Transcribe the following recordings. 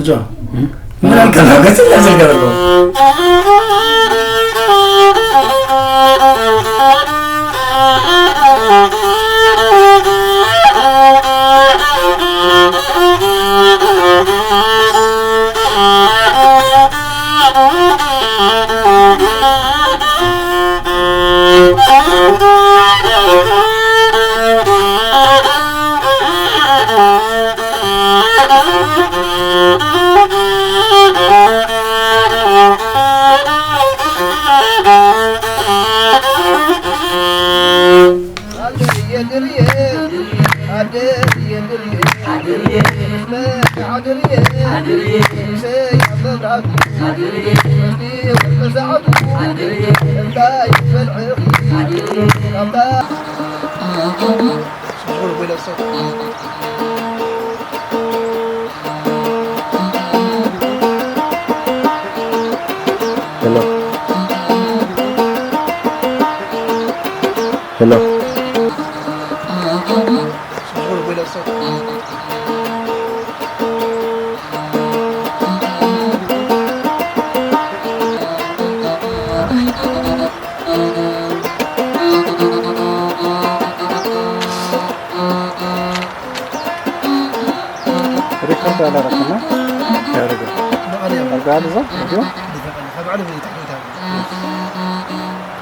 እጆ ምን አልከፋገት ለዘገበለው Hello. Hello. ሪከርድ አላረክና ያደርጋል። አልጋል እዛ ቪዲዮ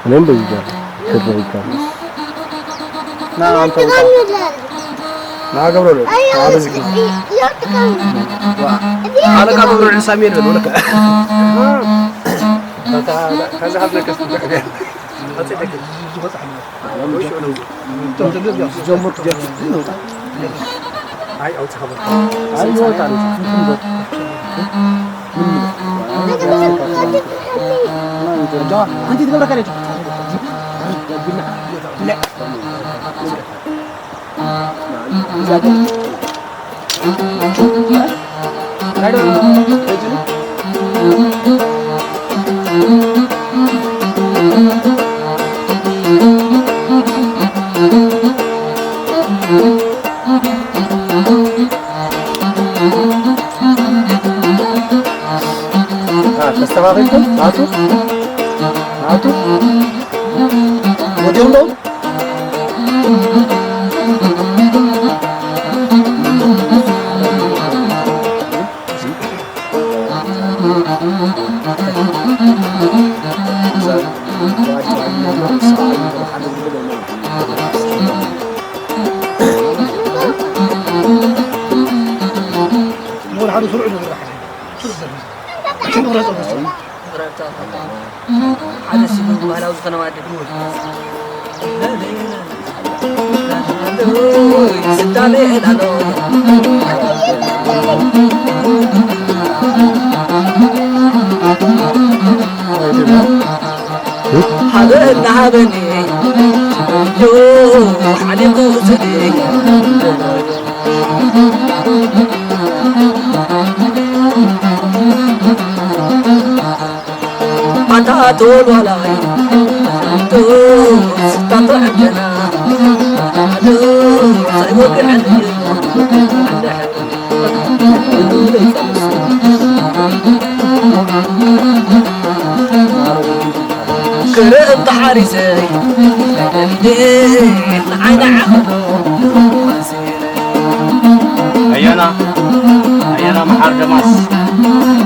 እኔም በዚህ ጋር ከደረጋለሁ። ና አንተ ውጣ። ና ገብረ ወልድ፣ ና በዚህ ጋር። አለቃ ገብረ ወልድ ሳሚ የለም ወለከ። ከዛ ሀብለ ከፍ አጼ ተክል። ዝጀምር ክጀምር ይወጣ። አይ አውጣ ሀብለ። አይ ይወጣል። እንትን በል። ምን ነው? አንቲ ትገብረካ ነች። መስተኻኺልኩም ናቱ ናቱ ወዲኦም ዶ ሓደ ሲሉ ባህላዊ ዝኾነ ዋድል ስዳለ ኣሎ ሓደ እናሃበኒ ሓሊቁ ስደይ ኣታ ተወልዋላይ ስታቶ ዕደና ሳይወግዐን ክርኢ ተሓሪሰይ ንዓይና ዓቕሎ ኣያና ኣያና መሓር ደማስ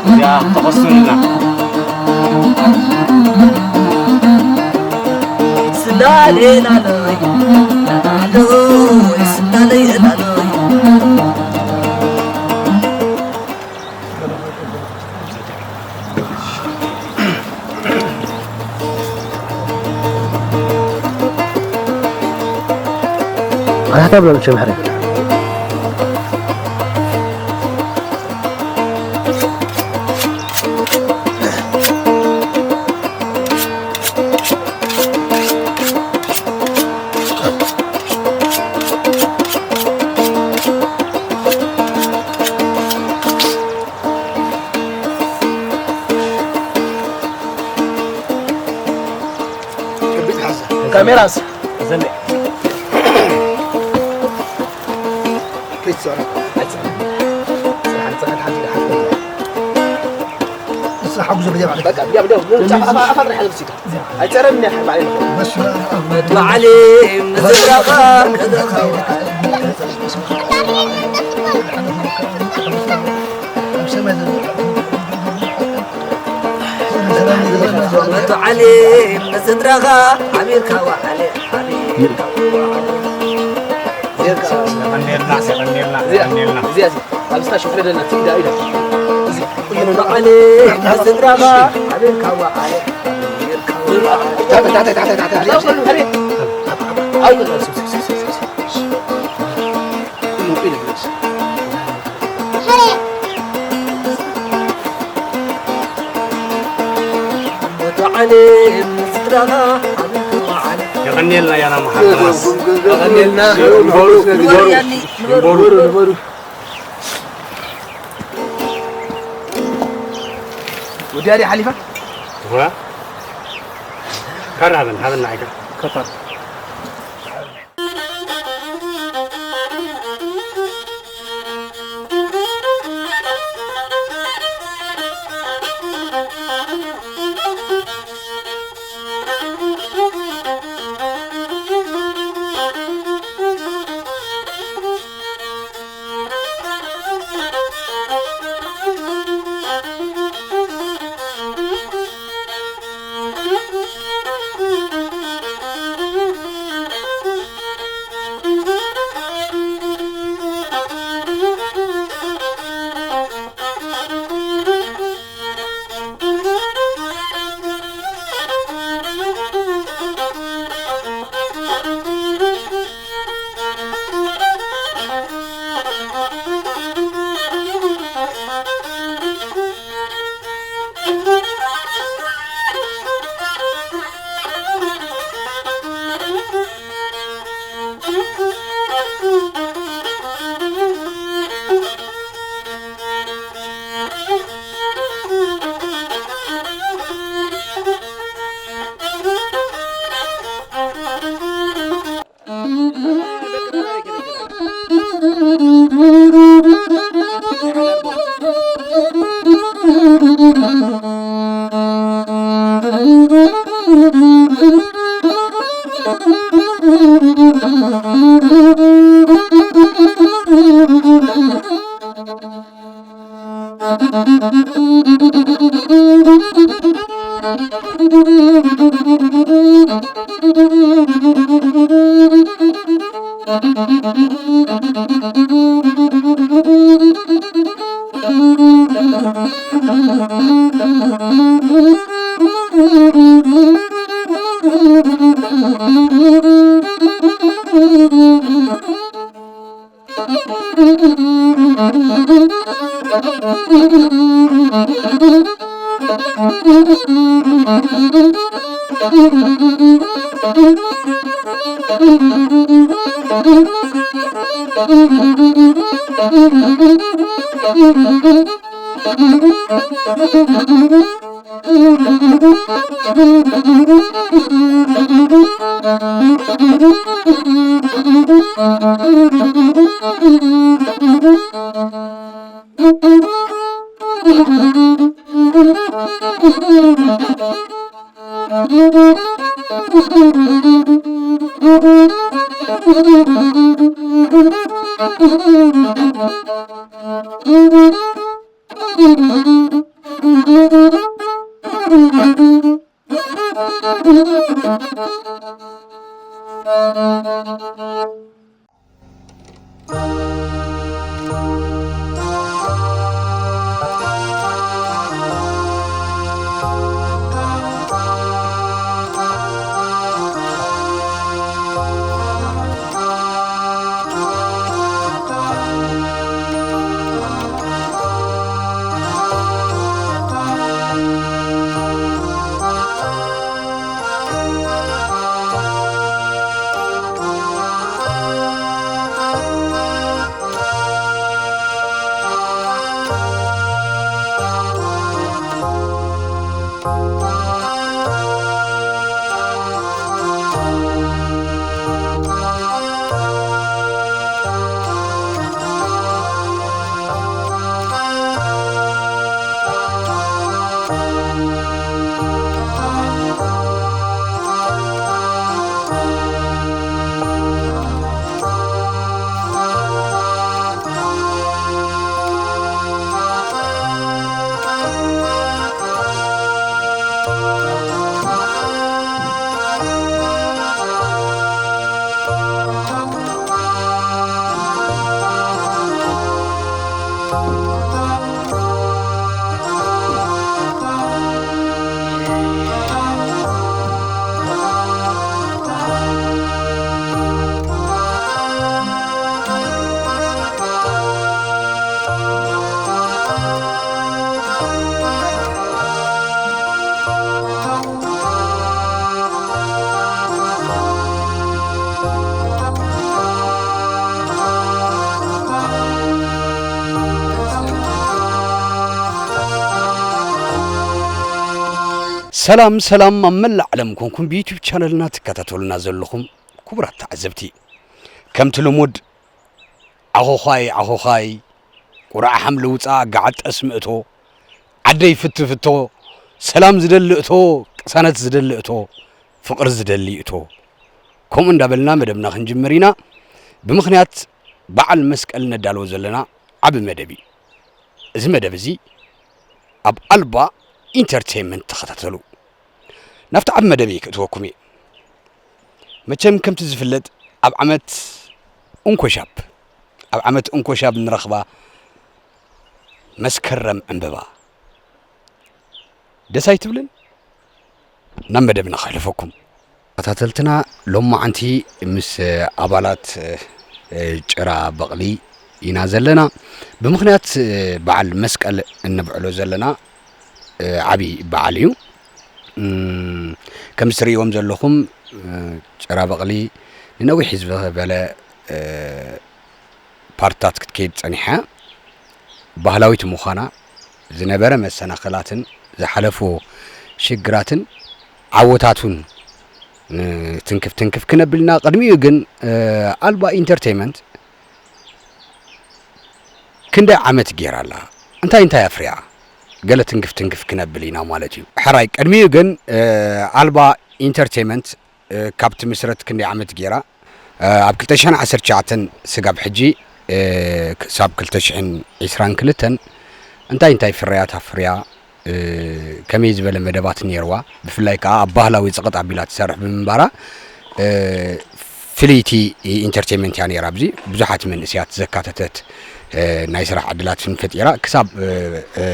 እዚኣ ተኸሱልና ስላለይ ላለይ ስላለይ ላለይ ኣታ ብሎ ምሽ ምሕረ ካሜራስ ዘለ የቐንየልና ያና መሓመድ የቐንየልና ንበሩ ንበሩ ንበሩ ወዲያ ሓሊፋ ካር ሃበን ሃበን ንዓይካ ሰላም ሰላም፣ ኣብ መላእ ዓለም ኮንኩም ብዩቱብ ቻነልና ትከታተሉና ዘለኹም ክቡራት ተዓዘብቲ፣ ከምቲ ልሙድ ዓኾዃይ ዓኾዃይ፣ ቁራዕ ሓምሊ ውፃእ፣ ጋዓጠስ ምእቶ፣ ዓደይ ፍትፍቶ፣ ሰላም ዝደሊ እቶ፣ ቅሳነት ዝደሊ እቶ፣ ፍቕሪ ዝደሊ እቶ፣ ከምኡ እንዳበልና መደብና ክንጅምር ኢና። ብምኽንያት በዓል መስቀል ነዳልዎ ዘለና ዓቢ መደብ እዩ። እዚ መደብ እዚ ኣብ ኣልባ ኢንተርቴይንመንት ተኸታተሉ። ናብቲ ዓቢ መደብ እየ ክእትወኩም እየ። መቸም ከምቲ ዝፍለጥ ኣብ ዓመት እንኮሻብ፣ ኣብ ዓመት እንኮሻብ ንረኽባ መስከረም ዕምበባ ደስ ኣይትብልን? ናብ መደብና ከሕልፈኩም። ተኸታተልትና ሎማዓንቲ ምስ ኣባላት፣ እ፣ ጭራ በቕሊ ኢና ዘለና። ብምኽንያት፣ እ፣ በዓል መስቀል እንብዕሎ ዘለና፣ እ፣ ዓቢ በዓል እዩ። እም፣ ከምዚ ትርእይዎም ዘለኹም፣ እ፣ ጭራ በቕሊ ንነዊሕ ዝበለ፣ እ፣ ፓርትታት ክትከይድ ጸኒሓ፣ ባህላዊት ምዃና፣ ዝነበረ መሰናኽላትን ዝሓለፎ ሽግራትን ዓወታቱን፣ እ፣ ትንክፍ ትንክፍ ክነብል ኢና። ቅድሚኡ ግን፣ እ፣ ኣልባ ኢንተርቴይመንት ክንደይ ዓመት ገይራ ኣላ? እንታይ እንታይ ኣፍሪያ? ገለ ትንክፍ ትንክፍ ክነብል ኢና ማለት እዩ። ሕራይ፣ ቅድሚኡ ግን፣ እ፣ ኣልባ ኢንተርቴይመንት፣ እ፣ ካብ ትምስረት ክንደይ ዓመት ገይራ? እ፣ ኣብ ክልተ ሽሕን ዓሰርተ ትሽዓተን ስጋብ ሕጂ፣ እ፣ ክሳብ ክልተ ሽሕን ዕስራን ክልተን እንታይ እንታይ ፍርያት ኣፍርያ፣ እ፣ ከመይ ዝበለ መደባት ነይርዋ፣ ብፍላይ ከዓ ኣብ ባህላዊ ጽቕጥ ኣቢላ ትሰርሕ ብምንባራ፣ እ፣ ፍልይቲ ኢንተርቴንመንት እያ ነይራ። ኣብዚ ብዙሓት መንእሰያት ዘካተተት፣ እ፣ ናይ ስራሕ ዕድላት እውን ፈጢራ። ክሳብ፣ እ፣ እ፣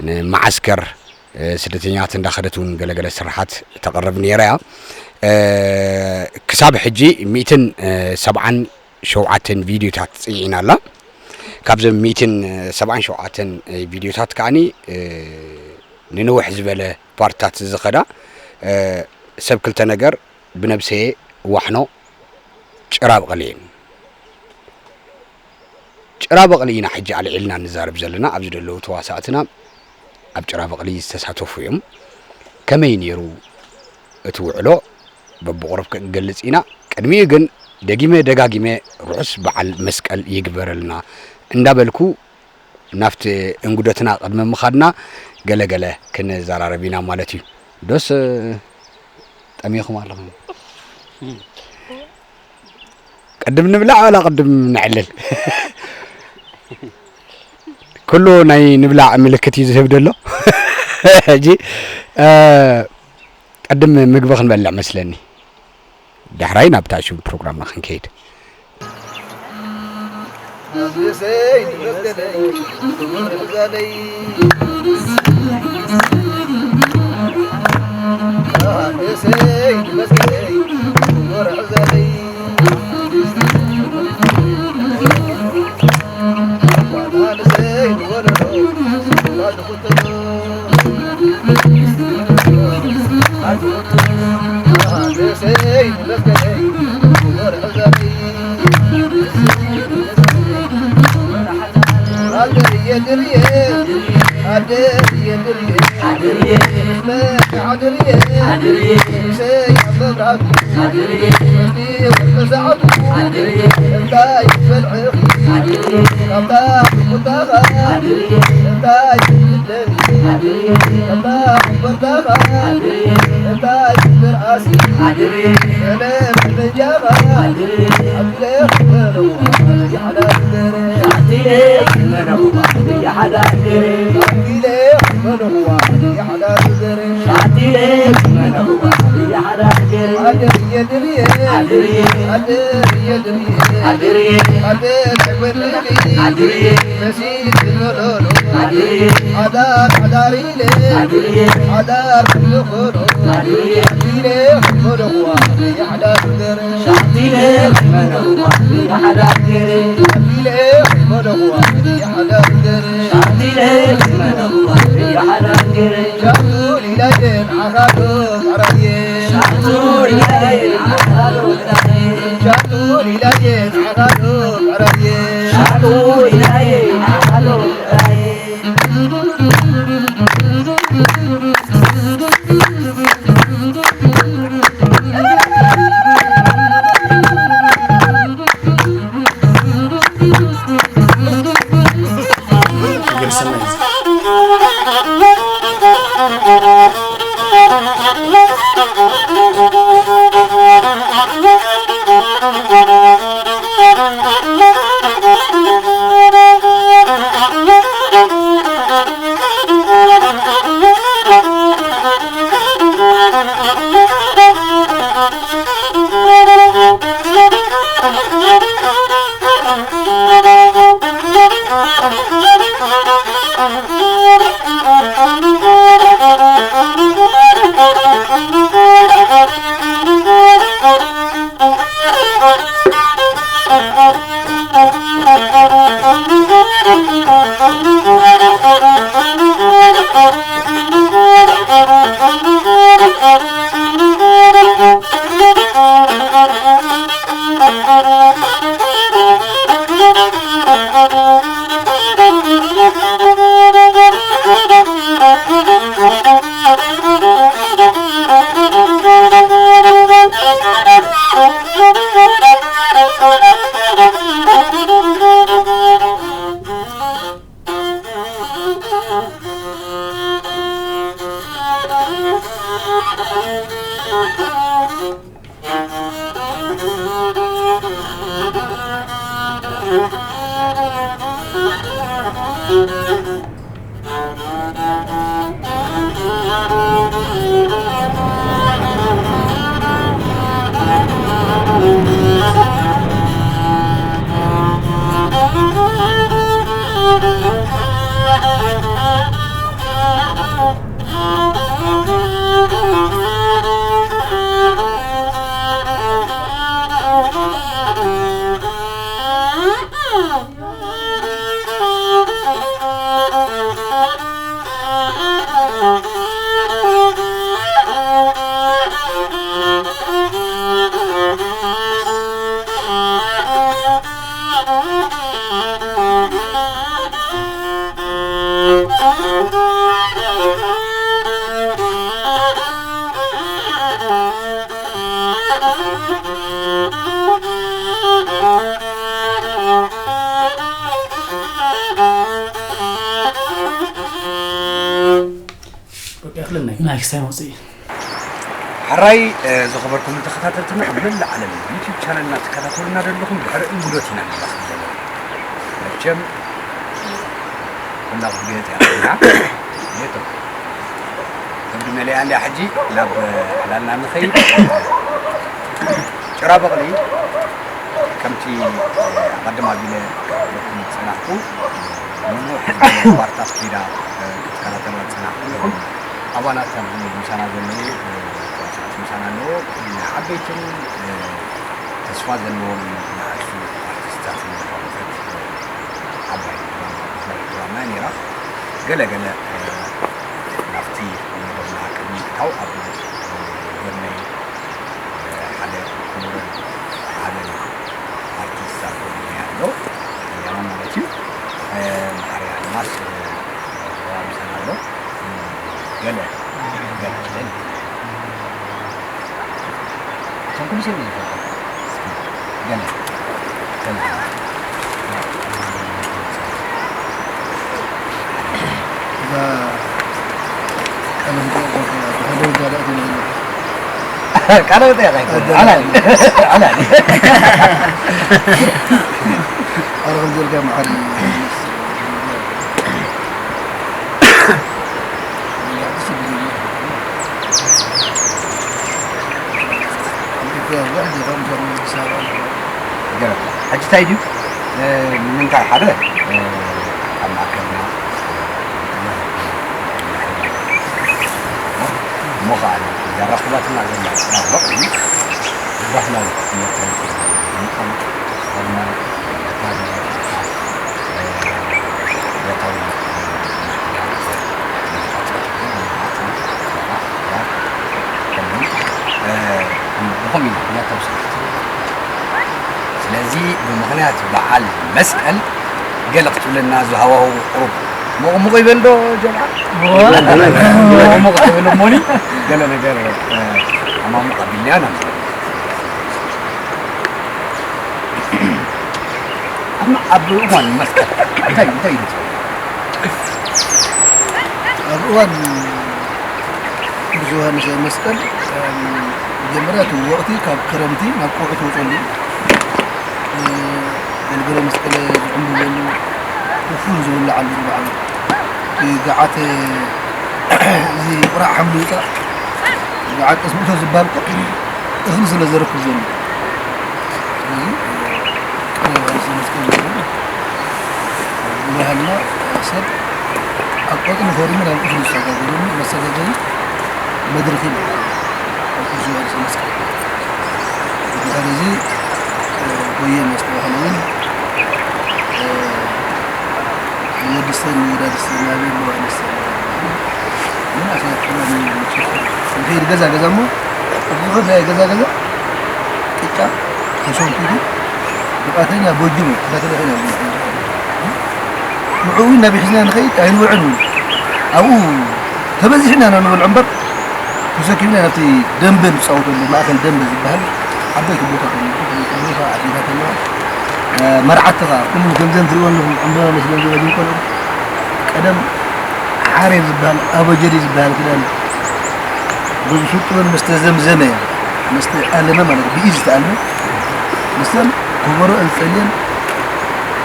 ንመዓስከር፣ እ፣ ስደተኛታት እንዳኸደት እውን ገለገለ ስራሓት ተቕርብ ነይራ እያ። እ፣ ክሳብ ሕጂ ሚእትን ሰብዓን ሸውዓተን ቪድዮታት ጽዒና ኣላ። ካብዘን ሚእትን ሰብዓን ሸውዓተን ቪድዮታት ከኣኒ፣ እ፣ ንንውሕ ዝበለ ፓርትታት ዝኸዳ፣ እ፣ ሰብ ክልተ ነገር፣ ብነብሰየ፣ ዋሕኖ፣ ጭራ በቕሊ እየን። ጭራ በቕሊ ኢና ሕጂ ኣልዒልና ንዛረብ ዘለና። ኣብዚ ዘለዉ ተዋሳእትና ኣብ ጭራ በቕሊ ዝተሳተፉ እዮም። ከመይ ነይሩ እቲ ውዕሎ? በብቑሩብ ክንገልጽ ኢና። ቅድሚኡ ግን ደጊመ ደጋጊመ ርሑስ በዓል መስቀል ይግበረልና እንዳበልኩ፣ ናብቲ እንግዶትና ቅድሚ ምኻድና ገለ ገለ ክንዘራረብ ኢና ማለት እዩ። ዶስ ጠሚኹም ኣለኹም? ቅድም ንብላዕ ዋላ ቅድም ነዕልል? ኩሉ ናይ ንብላዕ ምልክት እዩ ዝህብ ደሎ። ሕጂ፣ እ፣ ቅድም ምግቢ ክንበልዕ መስለኒ። ዳሕራይ ናብ ታሹ ፕሮግራምና ክንከይድ። በቃ ይኽለና እዩ። ናይ ክስታይ መውፅኢ። ሕራይ፣ እ፣ ዝኸበርኩም ተኸታተልትና፣ ኣብ መላእ ዓለም ዩቱብ ቻነልና ትከታተሉና ዘለኹም፣ ድሕሪ እንግዶት ኢና ንራኸብ ዘለና። መቸም፣ ኩላ ክትገየት እያ ኮይና። ኔቶ። ከብዲ መሊኣ እንድያ ሕጂ ናብ ዕላልና ንኸይድ። ጭራ በቕሊ፣ ከምቲ፣ እ፣ ኣቐድም ኣቢለ ክሕብረኩም ዝጸናሕኩ፣ ብዙሕ ህዝቢ ኳርታት ኪዳ፣ እ፣ ክትከታተሉ ዝጸናሕኩ ኢኹም። ኣባላት ኣብዚ ምሳና ዘለዉ፣ እ፣ ምሳና ኣለዉ። ንዓበይትን፣ እ፣ ተስፋ ዘለዎም ንኣሽቱ ኣርቲስታት ዝነበረት ዓባይ ድራማ ነይራ። ገለ ገለ፣ እ፣ ናብቲ መደብና ቅድሚ ምእታው ኣብ ጎነይ፣ እ፣ ሓደ ክቡርን ዓብን ኣርቲስት ኣብ ጎነይ ኣሎ። ያማ ማለት እዩ። እ፣ መሓሪ ኣድማስ፣ እ፣ ምሳና ኣሎ። ገለ፣ ገለ፣ ገለ። እቶም ኩሉ ሰብ እዩ ዝፈልጦም። ገለ፣ ገለ። እዛ ቀለም ጥያቄ ብሓደ ወዲ ኣላእቲ ነው። ቃለ መጠይቕ ኣይኮነን። ኣላሊ። ኣላሊ። ኣረ፣ ከም ዘልካ መሓሪ። ገለ። ሕጂ እንታይ ድዩ? እ፣ ንምንታይ ሓደ፣ እ፣ ኣብ ማእከልና እሞ ኸኣ እዛ ራኽባትና ዘላ ጽላል በቕሊ፣ ባህላዊ ትምህርቲ ምዃኑ፣ ብኸምኡ ኢና ነተብስራ። ስለዚ ብምኽንያት በዓል መስቀል ገለ ክትብለና፣ እዚ ሃዋህው ቁሩብ ሞቕ ሞቕ ይበል ዶ ጀምዓ? ሞቕ ሞቕ ይበል እሞኒ፣ ገለ ነገር፣ እ፣ ኣማሙቕ ኣቢልናዮ ኢና። ኣብ፣ ኣብ እዋን መስቀል እንታይ፣ እንታይ እዩ ዝኸውን? ኣብ እዋን ቅዱስ ዮሃንስ መስቀል፣ እም፣ መጀመርያ እቲ ወቕቲ ካብ ክረምቲ ናብ ቀውዒ ትወፀሉ እዩ። እ፣ ገልገለ መስቀል ዝዕምብበሉ፣ እኹል ዝብላዓሉ ንባዕሉ። እቲ ገዓት፣ እዚ ቁራዕ ሓምሊ ይውፃእ፣ ገዓት ቀስ ብሎ ዝበሃል እኮ እኽሊ ስለ ዘረክብ ዘሎ። ስለዚ፣ ቅነ ዮሃንስ መስቀል ዝብሃል ብባህልና ሰብ ኣብ ቆጽሊ ፈሪሙ ናብ እኽሊ ዝሰጋገረሉ መሰጋገሪ መድረኽ እዩ። ኣብ ቅዱስ ዮሃንስ መስቀል። ድሕሪ እዚ፣ እ፣ ጎየ እናስተባህለ እውን፣ እ፣ ወዲ ሰኒ፣ ወዳዲ ሰኒ፣ ኣበይ ኣለዋ ንሰኒ? ምን ኣኸ ጥበብ እዩ ዝሸፍን። ንኸይድ ገዛ ገዛ እሞ፣ ኣብዚ ዝኾነ ናይ ገዛ ገዛ ቅጫ ተሸንኩቱ ብቃተኛ በጅሙ እንዳተለኸ ኢና ንብል። ንዕኡ እናቢሕዝና ንኸይድ ኣይንውዕን እውን። ኣብኡ ተበዚሕና ኢና ንበልዖ እምበር፣ ተሰኪምና ናብቲ ደንበ ንፃወተሉ ማእከል ደንበ ዝበሃል ዓበይቲ ቦታታት ኣሎ። ቦታ ኣዴታት ኣለዋ። መርዓቲ ኸዓ ኩሉ ከምዘን ትሪእዎ ኣለኹም ዕምበባ መስለን ዝወድዩ ቆልዑ ቀደም ሓሬር ዝበሃል ኣበጀዲ ዝበሃል ክዳን ብዝፍጡርን ምስ ተዘምዘመ፣ ምስ ተኣለመ ማለት ብኢድ ዝተኣልመ፣ ንሰን ከበሮ ኣንጸልየን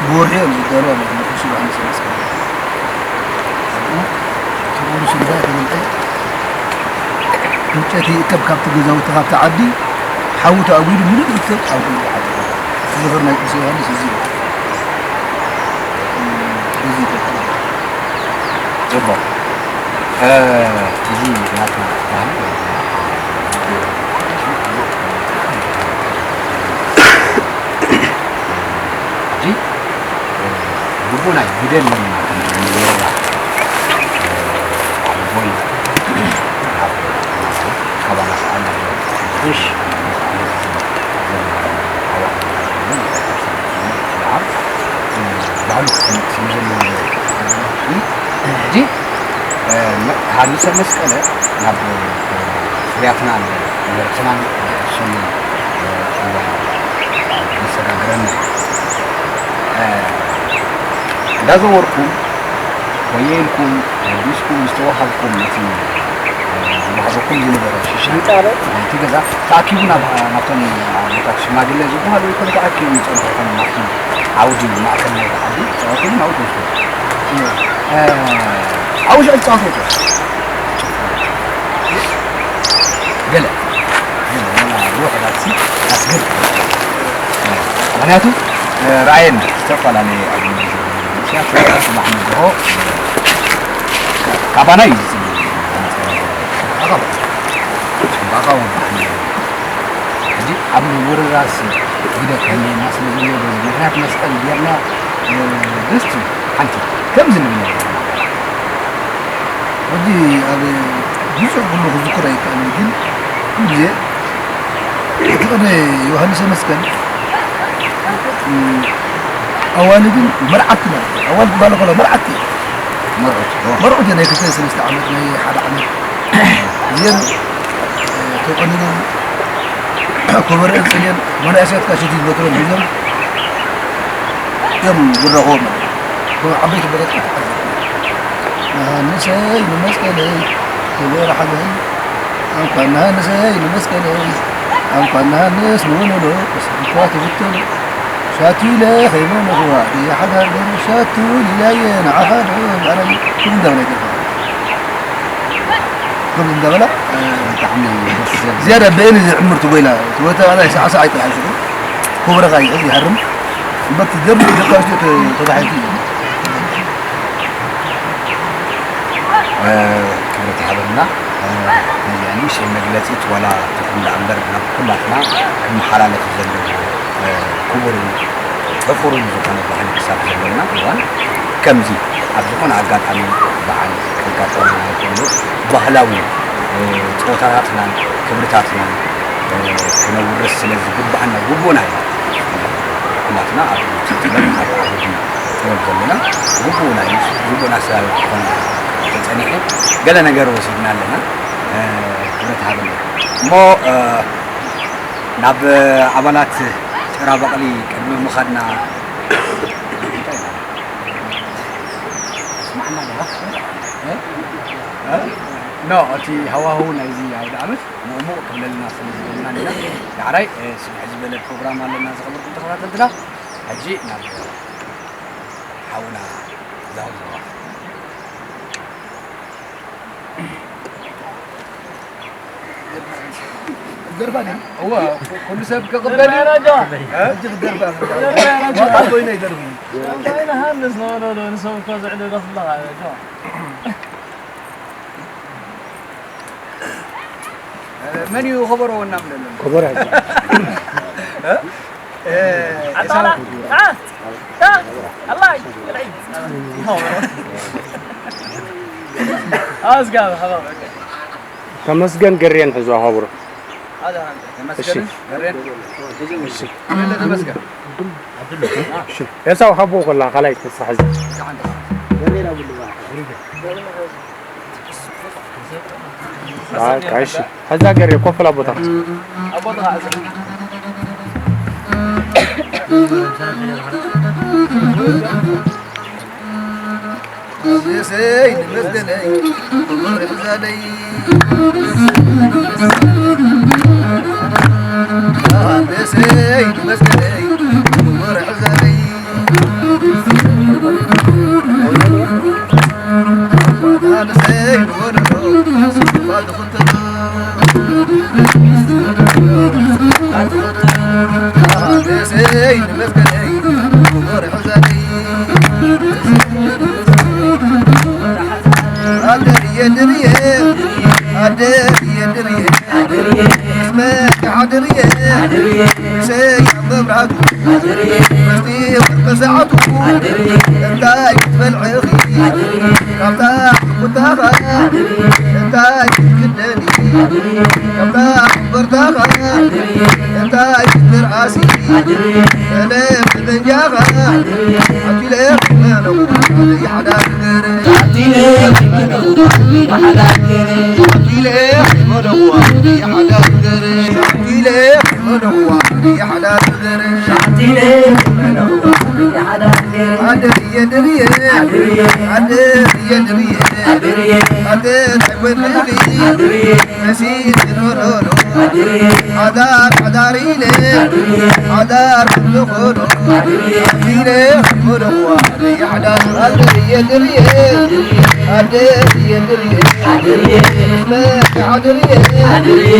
ብወርሒ እዮም ዝዳለዋ ማለት ንጉስ ዮሃንስ መስቀል። ርሱል ጋር ተመልጠ ዕንጨይቲ ይእከብ ካብቲ ገዛውቲ ካብቲ ዓዲ ሓዊ ተኣጒዱ ምሉእ ዝእከብ ኣብ ዝኽር ናይ ቅዱስ ዮሃንስ እዚ እዩ። በዚ ይቀጥል። ጽቡቕ። እ፣ እዚ ናቱ ባህሊ ሕጂ፣ እ፣ ግቡእ ናይ ግደ ኣለና። ግቡእ ካባና ሰኣል እሺ። ባህሉ ክፍለጥ ስለ ዘለዎ ሕጂ፣ እ፣ መ-፣ ሃንሰ መስቀለ ናብ፣ እ፣ ፍርያትናን ምህርትናን ዝሰሉ፣ እ፣ እዋን ዘሰጋግረና። እ፣ እንዳዘወርኩም ወየ ኢልኩም ምስኡ ዝተዋሃብኩም ነቲ ዝዋሃበኩም ዝነበረ ሽሻይ ናይቲ ገዛ ተኣኪቡ ናብ፣ ናብቶም ኣቦታት ሽማግለ ዝበሃሉ ይኹን ተኣኪቡ ዝጸንሑ ይኹን ናብቲ ዓውዲ ማእከል ናይቲ ዓዲ ተኣኪቡ ናብኡ ትወስዱ። እ፣ ዓውዲ ዕጫ ትወስዱ። ገለ፣ ገለ፣ ገለ፣ ገለ፣ ኣስገድ። ምኽንያቱ፣ እ፣ ራእየን ዝተፈላለየ ኣብ መንግስቲ ስራሕ መዓልቲ ንግሆ ካባና እዩ ዝጽበ። ኣቓ፣ ኣቓ ወዲ ሕጂ ኣብ ምውርራስ ግደ ከህልየና ስለ ዘለዎ በዚ ምኽንያት መስቀል ጌርና፣ እ፣ ደስ ትብል ሓንቲ ከምዚ ንብል ነርና። ሕጂ ኣብ ብዙሕ ኩሉ ክዝክር ኣይከኣልን፣ ግን ኩሉ ግዜ እቲ ቅድሚ ዮሃንስ መስቀል፣ እ፣ ኣዋልድን መርዓትን ማለት እዩ። ኣዋልድ ዝበሃሉ ከሎ መርዓት እዩ። መርዑት፣ ኦ። መርዑት ናይ ክልተ ሰለስተ ዓመት፣ ናይ ሓደ ዓመት እዚአን፣ እ፣ ተቆኒነን፣ ከበሮአን ጽልየን፣ መናእሰያት ካሴት ይዝመትሮም ሒዞም እዮም ዝረኸቡ ማለት እዩ። ዓበይቲ ቦታታት ተዓዘብቲ። መሃንሰይ ንመስቀለይ ክቡር ሓዘን፣ እንኳን መሃንሰይ ንመስቀለይ፣ እንኳን መሃንስ ንወለሎ፣ ብስብኳ ትብተሉ። ሻቱ ኢለ ከይመነኹዋ፣ ብሓዳር ገሩ ሻቱ ኢላየ ንዓኻ ዶ፣ ብዓለም ክም እንዳበለ ይገርም። ክም እንዳበላ፣ እ፣ ብጣዕሚ ደስ ዘብል። ዝያዳ በየን ዝዕምር ትጎይላ፣ ትወታ ናይ ሰዓት ሰዓት ይጥራሕ ሽዑ። ኮብረኻ ይሕዝ ይሃርም። እምበር ትደርብ ደቂ ኣንስትዮ ተ-፣ ተባሂልቲ እዩ። እ፣ ክብረት ይሃበልና። እ፣ ነዚኣ ንእሽተይ መግለጺት ዋላ ትኹን ደኣ እምበር ናብ ኩላትና ክመሓላለፍ ዘለዎ፣ እ፣ ክቡርን ሕፉርን ዝኾነ ባህሊ ክሳብ ዘለና እዋን ከምዚ ኣብ ዝኾነ ኣጋጣሚ በዓል ከጋጥመና እንከሎ ባህላዊ፣ እ፣ ጸወታታትናን ክብርታትናን፣ እ፣ ክነውርስ ስለ ዝግባኣና ግቡእና እዩ። ኩላትና ኣብ ጥበብ፣ ኣብ ዓውዲ ጥበብ ዘለና ግቡእና እዩ። ግቡእና ስለ ዝኾነ ተጸኒሐ ገለ ነገር ወሲድና ኣለና። እ፣ ክብረት ሃበና። እሞ፣ እ፣ ናብ ኣባላት ጭራ በቕሊ ቅድሚ ምኻድና፣ እንታይ ኢልና? ስማዕና ዶ? እ? እ? ኖ፣ እቲ ሃዋህው ናይዚ ኣውደ ዓመት ሙቕ ሙቕ ክብለልና ስለ ዝደለና ኢና። ዳሕራይ፣ እ፣ ስፍሕ ዝበለ ፕሮግራም ኣለና፣ ዝኸበርኩም ተኸታተልትና። ሕጂ ናብ ሓውና ዛውዛዋ። ደርፋ ድዩ? እዋ፣ ኩሉ ሰብ ክቕበል እዩ። ደርፋ ራጃ። እ? ሕጂ ክደርፋ። ደርፋ ራጃ። ዋጣ ኮይነ ይደርፍ እዩ። ደርፋ ኢና ሃንስ፣ ኖ፣ ኖ፣ ኖ፣ ንሶም እኮ ዝዕልሉ ኣለኻ፣ ራጃ። መን እዩ ከበሮ እናብለሉ? ከበሮ ሕጂ። እ? እ፣ ኣጣላ፣ አ፣ አ፣ ኣላይ፣ ቅልዒ። ኣዝጋ፣ ሓባ። ተመስገን ገሬን ሕዞ ከበሮ። ኣዛ፣ ተመስገን እሺ። ገሬን። እሺ። ተመስገን። እሺ። ኤሳው ሓቦ ኮላ፣ ካልኣይ ተሳሕዝ። ኣይ፣ እሺ። ከዛ ገሬ ኮፍ ላ ቦታ። ኣንበሰይ ንመስገነይ ክቡር ሕዛለይ። ኣንበሰይ ንመስገነይ ክቡር ሕዛለይ። ኣንበሰይ ምስቲ ወርቂ ሰዓቱ እንታይ ክትበልዕኺ? ካብታ ቁጣኻ እንታይ ክትክደኒ? ካብታ ኮበርታኻ እንታይ ክትርኣሲ? እነ ብጠንጃኻ ኣኪለ ክመነው ሓዳር ገረ። ኣኪለ ክመነው ሓዳር ገረ። ኣኪለ ክመነው ሓዳር ገረ። ኣኪለ ክመነው ሓዳር ገረ። ኣደ ድየ ድርየ፣ ኣደ ድየ ድርየ፣ ኣደ ታይ ወድኺ፣ መሲት ኖኖኖ፣ ሓዳር ሓዳር ኢለ፣ ሓዳር ክብልኾኖ፣ ኢለ ክብልኽዋ፣ ሓዳር ኣደ ድየ ድርየ፣ ኣደ ድየ ድርየ፣ ኣደ ድየ፣ ኣደ ድየ፣ ኣደ ድየ፣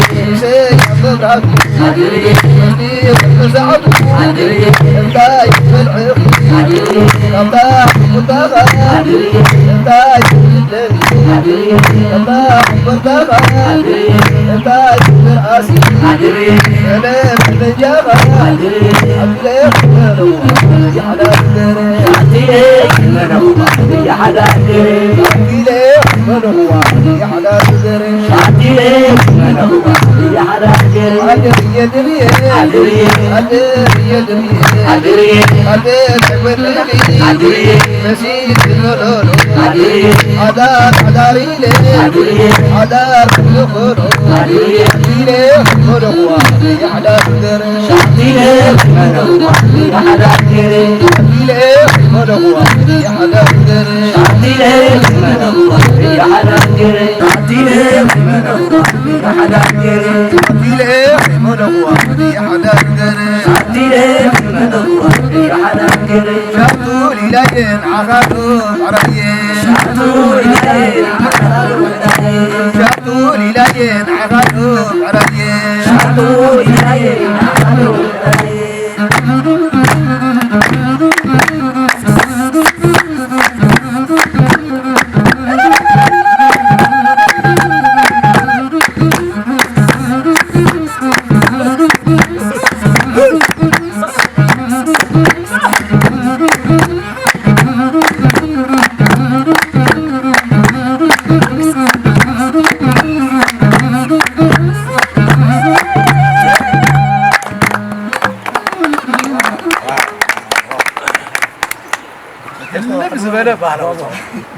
ህልም ዝበለ ባህላዊ ጸወታ።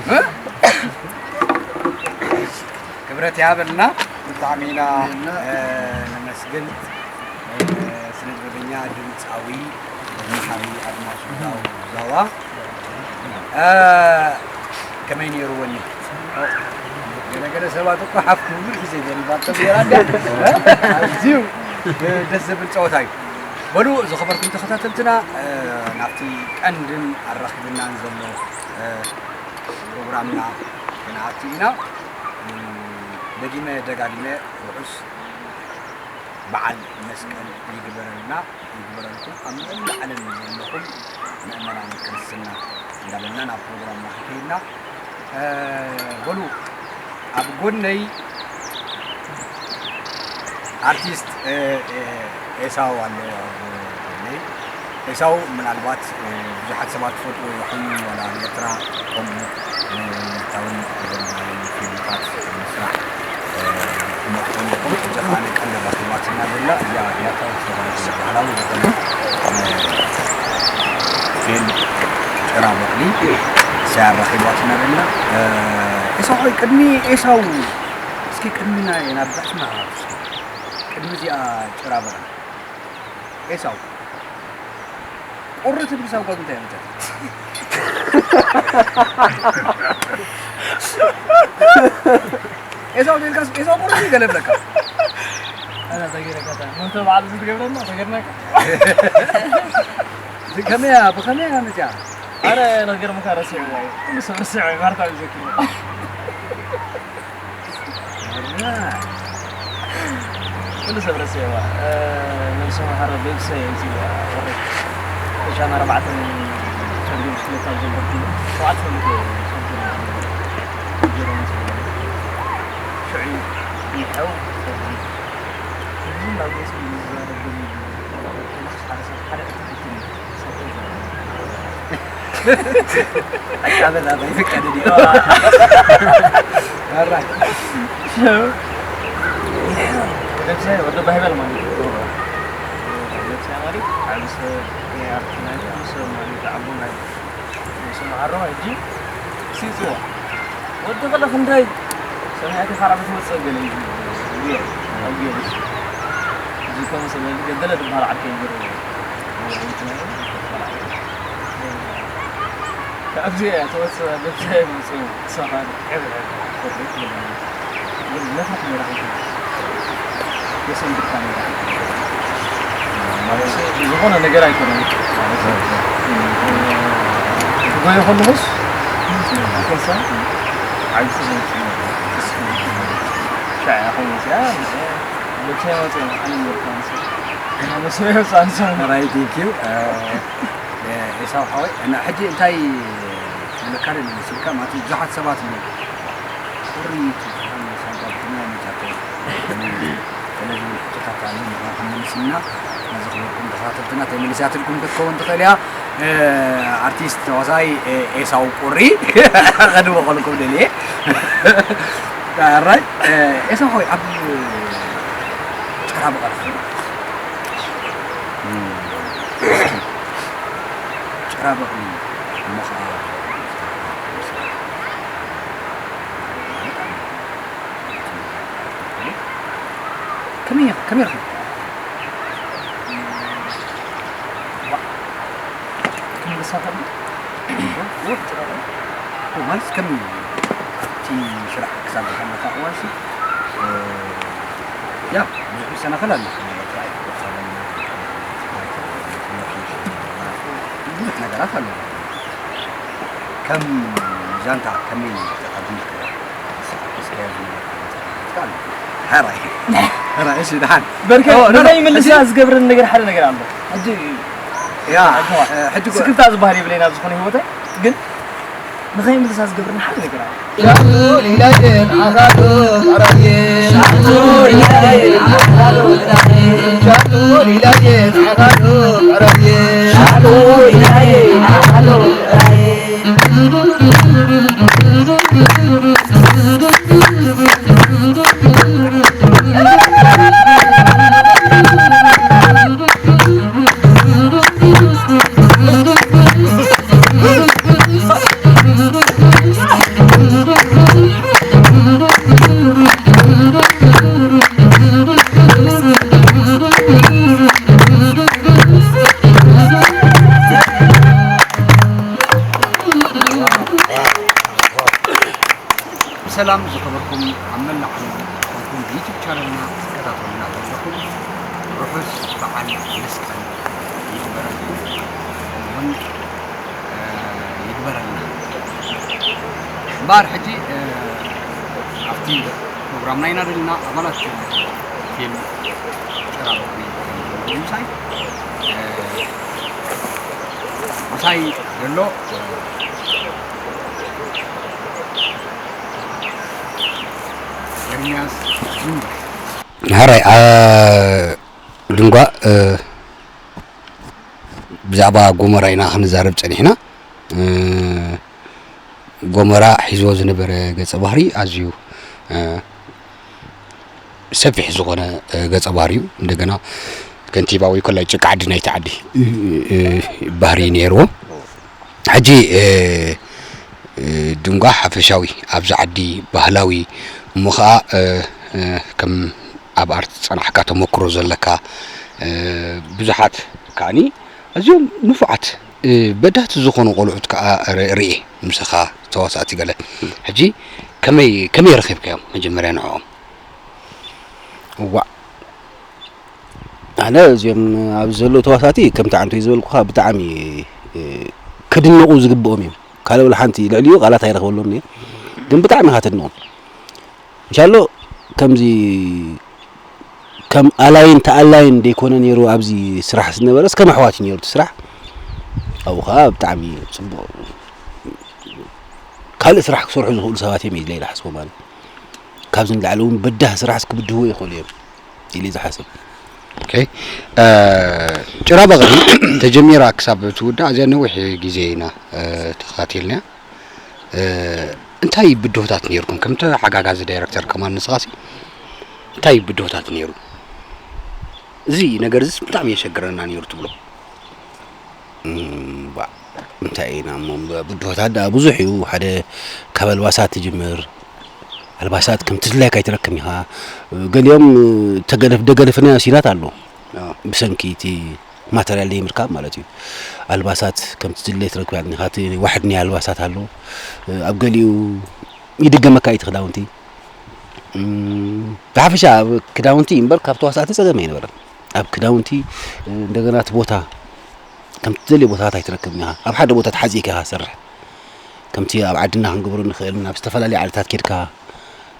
እ? ክብረት ይሃበልና። ብጣዕሚ ኢና፣ እ፣ ነመስግን፣ እ፣ ስነ ጥበበኛ ድምፃዊ መሓሪ ኣድማሱ ዛዋ። እ፣ ከመይ ነይሩ ወኒ? ገለ ገለ ሰባት እኮ ሓፍ ክብሉ ግዜ ገሪባቶ ነይራ። ኣዝዩ ደስ ዘብል ጸወታ እዩ። በሉ ዝኸበርኩም ተኸታተልትና፣ እ፣ ናብቲ ቀንድን ኣራኺብናን ዘሎ፣ እ፣ ፕሮግራምና ክንኣቱ ኢና። እ፣ ደጊመ ደጋጊመ ርሑስ በዓል መስቀል ይግበረልና፣ ይግበረልኩም። ኣብ መላእ ዓለም ዘለኹም ምእመናን ክርስትና እንዳበልና ናብ ፕሮግራምና ክንከይድና፣ እ፣ በሉ ኣብ ጎነይ ኣርቲስት፣ እ፣ እ፣ ኤሳው ኣሎ ኣብ ጎነይ። ኤሳው ምናልባት፣ እ፣ ብዙሓት ሰባት ትፈልጥዎ ይኹን፣ ዋላ ኣብ ኤርትራ ከምኡ፣ እ፣ ንሕታውን ናይ ፊልምታት ምስራሕ፣ እ፣ ርኩሞ ክኾን ይኹን። እዛ ኸኣ ቀንዲ ኣራኺባትና ዘላ እዚኣ እያ። እታ ዝተባህለት ባህላዊ ዝኾነ፣ እ፣ ፊልም ጭራ በቕሊ እሳ ኣራኺባትና ዘላ። እ፣ ኤሳው ሆይ፣ ቅድሚ ኤሳው እስኪ ቅድሚ ናይ ናብ ዛዕስና ቅድሚ እዚኣ ጭራ በቕሊ ኤሳው ቁሪ ትብል ሳጓ እንታይ ኣምጻት? ኤሳው ደልካስ ኤሳው ቁሪ ገለ ብለካ። ኣና ተገይረካ ታ። መን ተባዕል ዝትገብረና ተገርናካ። ከመያ፣ ብኸመያ መጽያ? ኣረ ነገር ምካ ረሲዕዋ እዩ። ኩሉ ሰብ ረሲዕዋ እዩ። ማርታ እዩ ዘኪሩ። ኩሉ ሰብ ረሲዕዋ። እ፣ ነብሲ መሓረ ቤብሰ እዩ እዚ ወረድ። ሻን ኣርባዕተን ቻምፒዮንስ ክለብ ካብ ጀመርኩ ሸውዓተ ሰሙን ቻምፒዮን ጀርመን ዝነበረ። ሽዑ ይሕው፣ እዚ ናብ ቤት ዝዛረብ ኣካበት ኣበይ ፍቀድ ድዩ? ኣራይ። ወደብሳይ ወደ ባይበል ማለት እዩ። ወደብሳይ ማለት ዓብሰ ናይ ኣርትና ምስ ማለት ዓቡ ናይ ስምዓሮ ሕጂ ሲጽዋ ወዲ ኸለ ክንደይ ሰሚዕቲ ካራ ብትወፅእ ገለ እዩ። እዩ። ኣብ ጊዮርጊስ። እዚ ከም ሰበ ገደለ ትበሃል ዓርከይ ነይሩ። ካብዚ እያ ተወፅእ፣ በብዚ እያ መፅኡ። ሰፋሪ። ግን ነፋት ነይራ። የሰንብድካ ነይራ። ማለት ዝኾነ ነገር ኣይኮነን። ማለት ዝጎየ ከለኹስ፣ ኣፈሳ፣ ዓብይቲ ዘምፅእ ነይሩ። ሻዕ ያኹን መፅያ፣ መፅያ፣ መፅያ፣ መፅያ፣ መፅያ፣ መፅያ፣ መፅያ፣ መፅያ፣ ራይ፣ ቴንክ ዩ። ኤሳው ሓወይ፣ እና ሕጂ እንታይ ክብለካ ደሊ መሲልካ፣ ማለት ብዙሓት ሰባት እዮም ቁሪ ትብሃል ሳንጣ ብትኖ መጃቶ። ገለ ዝብል ሕቶታት ኣሎ፣ ንዕኡ ክንምልስ ኢና። ነዚ ክብልኩም ተኸታተልትና ተመሊሳትልኩም ክትከውን ትኽእል እያ። እ፣ ኣርቲስት ተዋሳኣይ፣ እ፣ ኤሳው ቁሪ ከድምቐልኩም ደልየ። ኣራይ፣ እ፣ ኤሳው ሓወይ፣ ኣብ ጭራ በቐልኻ ጭራ በቕሊ እሞ ኸዓ ከመይ ኢኻ? ከመይ ኢኻ? ዋ፣ ክንብሳ ከሎ ወጥ ማለት ከም እቲ ስራሕ ክሳብ ዝሓለካ እዋንሲ፣ እ፣ ያ፣ ብዙሕ ይሰናኸል ኣሎ። ጥራይ ብዙሕ ነገራት ኣሎ። ከም ዛንታ ከመይ ተቐቢልካ? እስከ ሕራይ። ሕራይ፣ እሺ፣ ደሓን። በርከ ኦ፣ ኖ፣ ኖ፣ ንኸይምልሳ ሕጂ ዝገብረኒ ነገር ሓደ ነገር ኣሎ። ሕጂ ያ፣ ኣድዋ፣ እ፣ ሕጂ እኮ ስክፍታ ዝበሃል የብለይን ኣብ ዝኾነ ህይወተይ፣ ግን ንኸይምልሳ ዝገብረኒ ሓደ ነገር ኣሎ። ብሰላም ዝኸበርኩም ኣብ መላእ ዓለም ኮንኩም ብዩቱብ ቻነልና ትከታተሉና ዘለኹም ርሑስ በዓል መስቀል ይግበረልኩም። እውን ይግበረልና። እምበኣር ሕጂ ኣብቲ ፕሮግራምና ኢና ዘለና ኣባላት ፊልም ጭራ በቕሊ ምሳይ ምሳይ ዘሎ ኤርሚያስ ድንጓ። ሕራይ ድንጓ ብዛዕባ ጎመራ ኢና ክንዛረብ ጸኒሕና። ጎመራ ሒዝዎ ዝነበረ ገጸ ባህሪ ኣዝዩ ሰፊሕ ዝኾነ ገጸ ባህሪ እዩ። እንደገና ከንቲባ ወይ ኮላይ ጭቃ ዓዲ ናይቲ ዓዲ ባህሪ ነይርዎ። ሕጂ ድንጓ ሓፈሻዊ ኣብዚ ዓዲ ባህላዊ እሞ ኸዓ ከም ኣብ ኣርት ዝጸናሕካ ተመክሮ ዘለካ ብዙሓት ከዓኒ ኣዝዮም ንፉዓት በዳህቲ ዝኾኑ ቆልዑት ከኣ ርእ-፣ ርእየ ምሳኻ ተዋሳእቲ ገለ። ሕጂ ከመይ፣ ከመይ ረኺብካዮም መጀመርያ ንዕኦም? እዋእ፣ ኣነ እዚኦም ኣብዚ ዘለዉ ተዋሳእቲ ከምቲ ዓንቶይ ዝበልኩኻ ብጣዕሚ፣ እ፣ ክድነቑ ዝግብኦም እዮም። ካልእ ወላ ሓንቲ ልዕሊኡ ቃላት ኣይረኽበሎምን እየ። ግን ብጣዕሚ ኢኻ ተድንቖም። እንሻሎ ከምዚ ከም ኣላይን ተኣላይን ደይኮነ ነይሩ ኣብዚ ስራሕ ዝነበረስ ከም ኣሕዋት እዩ ነይሩ እቲ ስራሕ። ኣብኡ ኸዓ ብጣዕሚ ጽቡቕ ካልእ ስራሕ ክሰርሑ ዝኽእሉ ሰባት እዮም ኢለ ኢለ ሓስቦ ማለት። ካብዚ ንላዕሊ እውን በዳህ ስራሕስ ክብድህዎ ይኽእሉ እዮም ኢለ ዝሓስብ። ኦኬ። እ፣ ጭራ በቕሊ ተጀሚራ ክሳብ ትውዳእ ኣዝያ ነዊሕ ግዜ ኢና፣ እ፣ ተኸታቲልናያ። እ፣ እንታይ ብድሆታት ነይርኩም? ከም ተሓጋጋዚ ዳይረክተር ከማን ንስኻሲ እንታይ ብድሆታት ነይሩ? እዚ ነገር እዚስ ብጣዕሚ የሸግረና ነይሩ ትብሎ? እም፣ ባ-፣ እንታይ ኢና እሞ፣ ብ-፣ ብድሆታት ደኣ ብዙሕ እዩ። ሓደ ካብ ኣልባሳት ትጅምር። ኣልባሳት ከምቲ ድላይካ ኣይትረክብን ኢኻ። ገሊኦም ተገደፍ-፣ ደገደፍናዮ ሲናት ኣሎ። ኣዎ። ብሰንኪ እቲ ማተርያል ዘይምርካብ ማለት እዩ። ኣልባሳት ከምቲ ድለይ ትረክብ ኣይትኽእልን ኢኻ። እቲ ዋሕድ ናይ ኣልባሳት ኣሎ። ኣብ ገሊኡ ይድገመካ እዩ እቲ ክዳውንቲ። እም፣ ብሓፈሻ ኣብ ክዳውንቲ እምበር ካብ ተዋሳእቲ ጸገም ኣይነበረን። ኣብ ክዳውንቲ፣ እንደገና እቲ ቦታ፣ ከምቲ ትደልዮ ቦታታት ኣይትረክብን ኢኻ። ኣብ ሓደ ቦታ ተሓጺእካ ኢኻ ትሰርሕ። ከምቲ ኣብ ዓድና ክንገብሮ ንኽእል፣ ናብ ዝተፈላለየ ዓድታት ኬድካ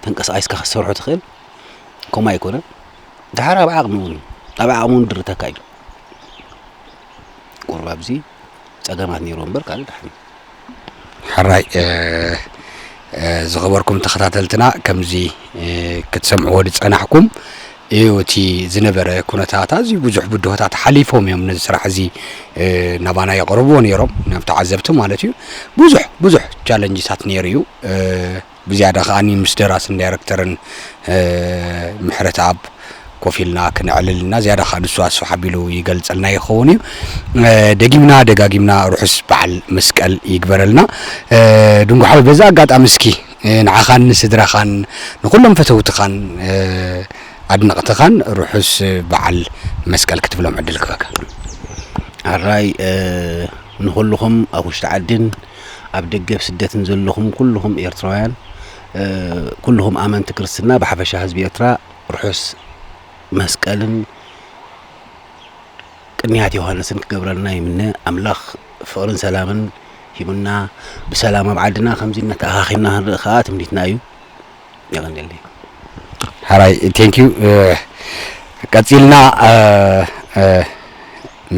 ተንቀሳቒስካ ክትሰርሖ ትኽእል፣ ከምኡ ኣይኮነን። ደሓር ኣብ ዓቕሚ እውን፣ ኣብ ዓቕሚ እውን ድርተካ እዩ። ቁሩብ ኣብዚ ጸገማት ነይርዎ እምበር ካልእ ደሓን እዩ። ሕራይ፣ እ፣ እ፣ ዝኸበርኩም ተኸታተልትና፣ ከምዚ፣ እ፣ ክትሰምዕዎ ዝጸናሕኩም እዩ። እቲ ዝነበረ ኩነታት ኣዝዩ ብዙሕ ብድሆታት ሓሊፎም እዮም ነዚ ስራሕ እዚ፣ እ፣ ናባና የቕርብዎ ነይሮም፣ ናብ ተዓዘብቲ ማለት እዩ። ብዙሕ፣ ብዙሕ ቻለንጅታት ነይሩ እዩ። እ፣ ብዝያዳ ከኣ ምስ ደራስን ዳይረክተርን፣ እ፣ ምሕረተኣብ ኮፍ ኢልና ክነዕልል እና ዝያዳ ከኣ ንሱ ኣስፍሕ ኣቢሉ ይገልጸልና ይኸውን እዩ። እ፣ ደጊምና ደጋጊምና ርሑስ በዓል መስቀል ይግበረልና። እ፣ ድንጉ ሓወይ፣ በዚ ኣጋጣሚ እስኪ፣ እ፣ ንዓኻን ንስድራኻን ንኹሎም ፈተውትኻን፣ እ፣ ኣድነቕትኻን ርሑስ በዓል መስቀል ክትብሎም ዕድል ክህበካ። ኣራይ፣ እ፣ ንኹልኹም ኣብ ውሽጢ ዓድን ኣብ ደገ ኣብ ስደትን ዘለኹም ኩልኹም ኤርትራውያን፣ እ፣ ኩልኹም ኣመንቲ ክርስትና ብሓፈሻ ህዝቢ ኤርትራ ርሑስ መስቀልን ቅንያት ዮሃንስን ክገብረልና ይምነ። ኣምላኽ ፍቕርን ሰላምን ሂቡና ብሰላም ኣብ ዓድና ከምዚ እናተኣኻኺብና ክንርኢ ከኣ ትምኒትና እዩ። የቐንየለይ። ሓራይ፣ ቴንክ ዩ። እ፣ ቀጺልና፣ እ፣ እ፣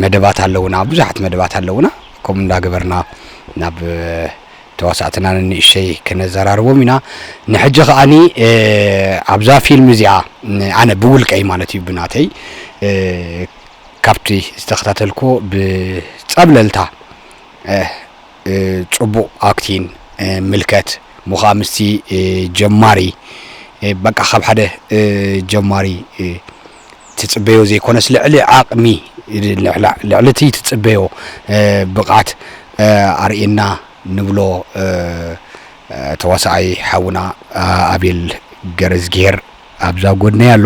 መደባት ኣለውና፣ ብዙሓት መደባት ኣለውና። ከምኡ እንዳገበርና ናብ፣ እ፣ ተዋሳእትና ንንእሽተይ ክነዘራርቦም ኢና። ንሕጂ ከኣኒ፣ እ፣ ኣብዛ ፊልም እዚኣ፣ ን-፣ ኣነ ብውልቀይ ማለት እዩ፣ ብናተይ፣ እ፣ ካብቲ ዝተኸታተልኩ ብጸብለልታ፣ እ፣ እ፣ ጽቡቕ ኣክቲን፣ እ፣ ምልከት፣ ምዃ ምስቲ፣ እ፣ ጀማሪ፣ እ፣ በቃ ካብ ሓደ፣ እ፣ ጀማሪ፣ እ፣ ትጽበዮ ዘይኮነስ ልዕሊ ዓቕሚ፣ ልዕላ-፣ ልዕሊ እቲ ትጽበዮ፣ እ፣ ብቕዓት፣ እ፣ ኣርእየና ንብሎ፣ እ፣ እ፣ ተዋሳኣይ ሓውና፣ እ፣ ኣቤል ገረዝግሄር ኣብዛ ጎድነይ ኣሎ።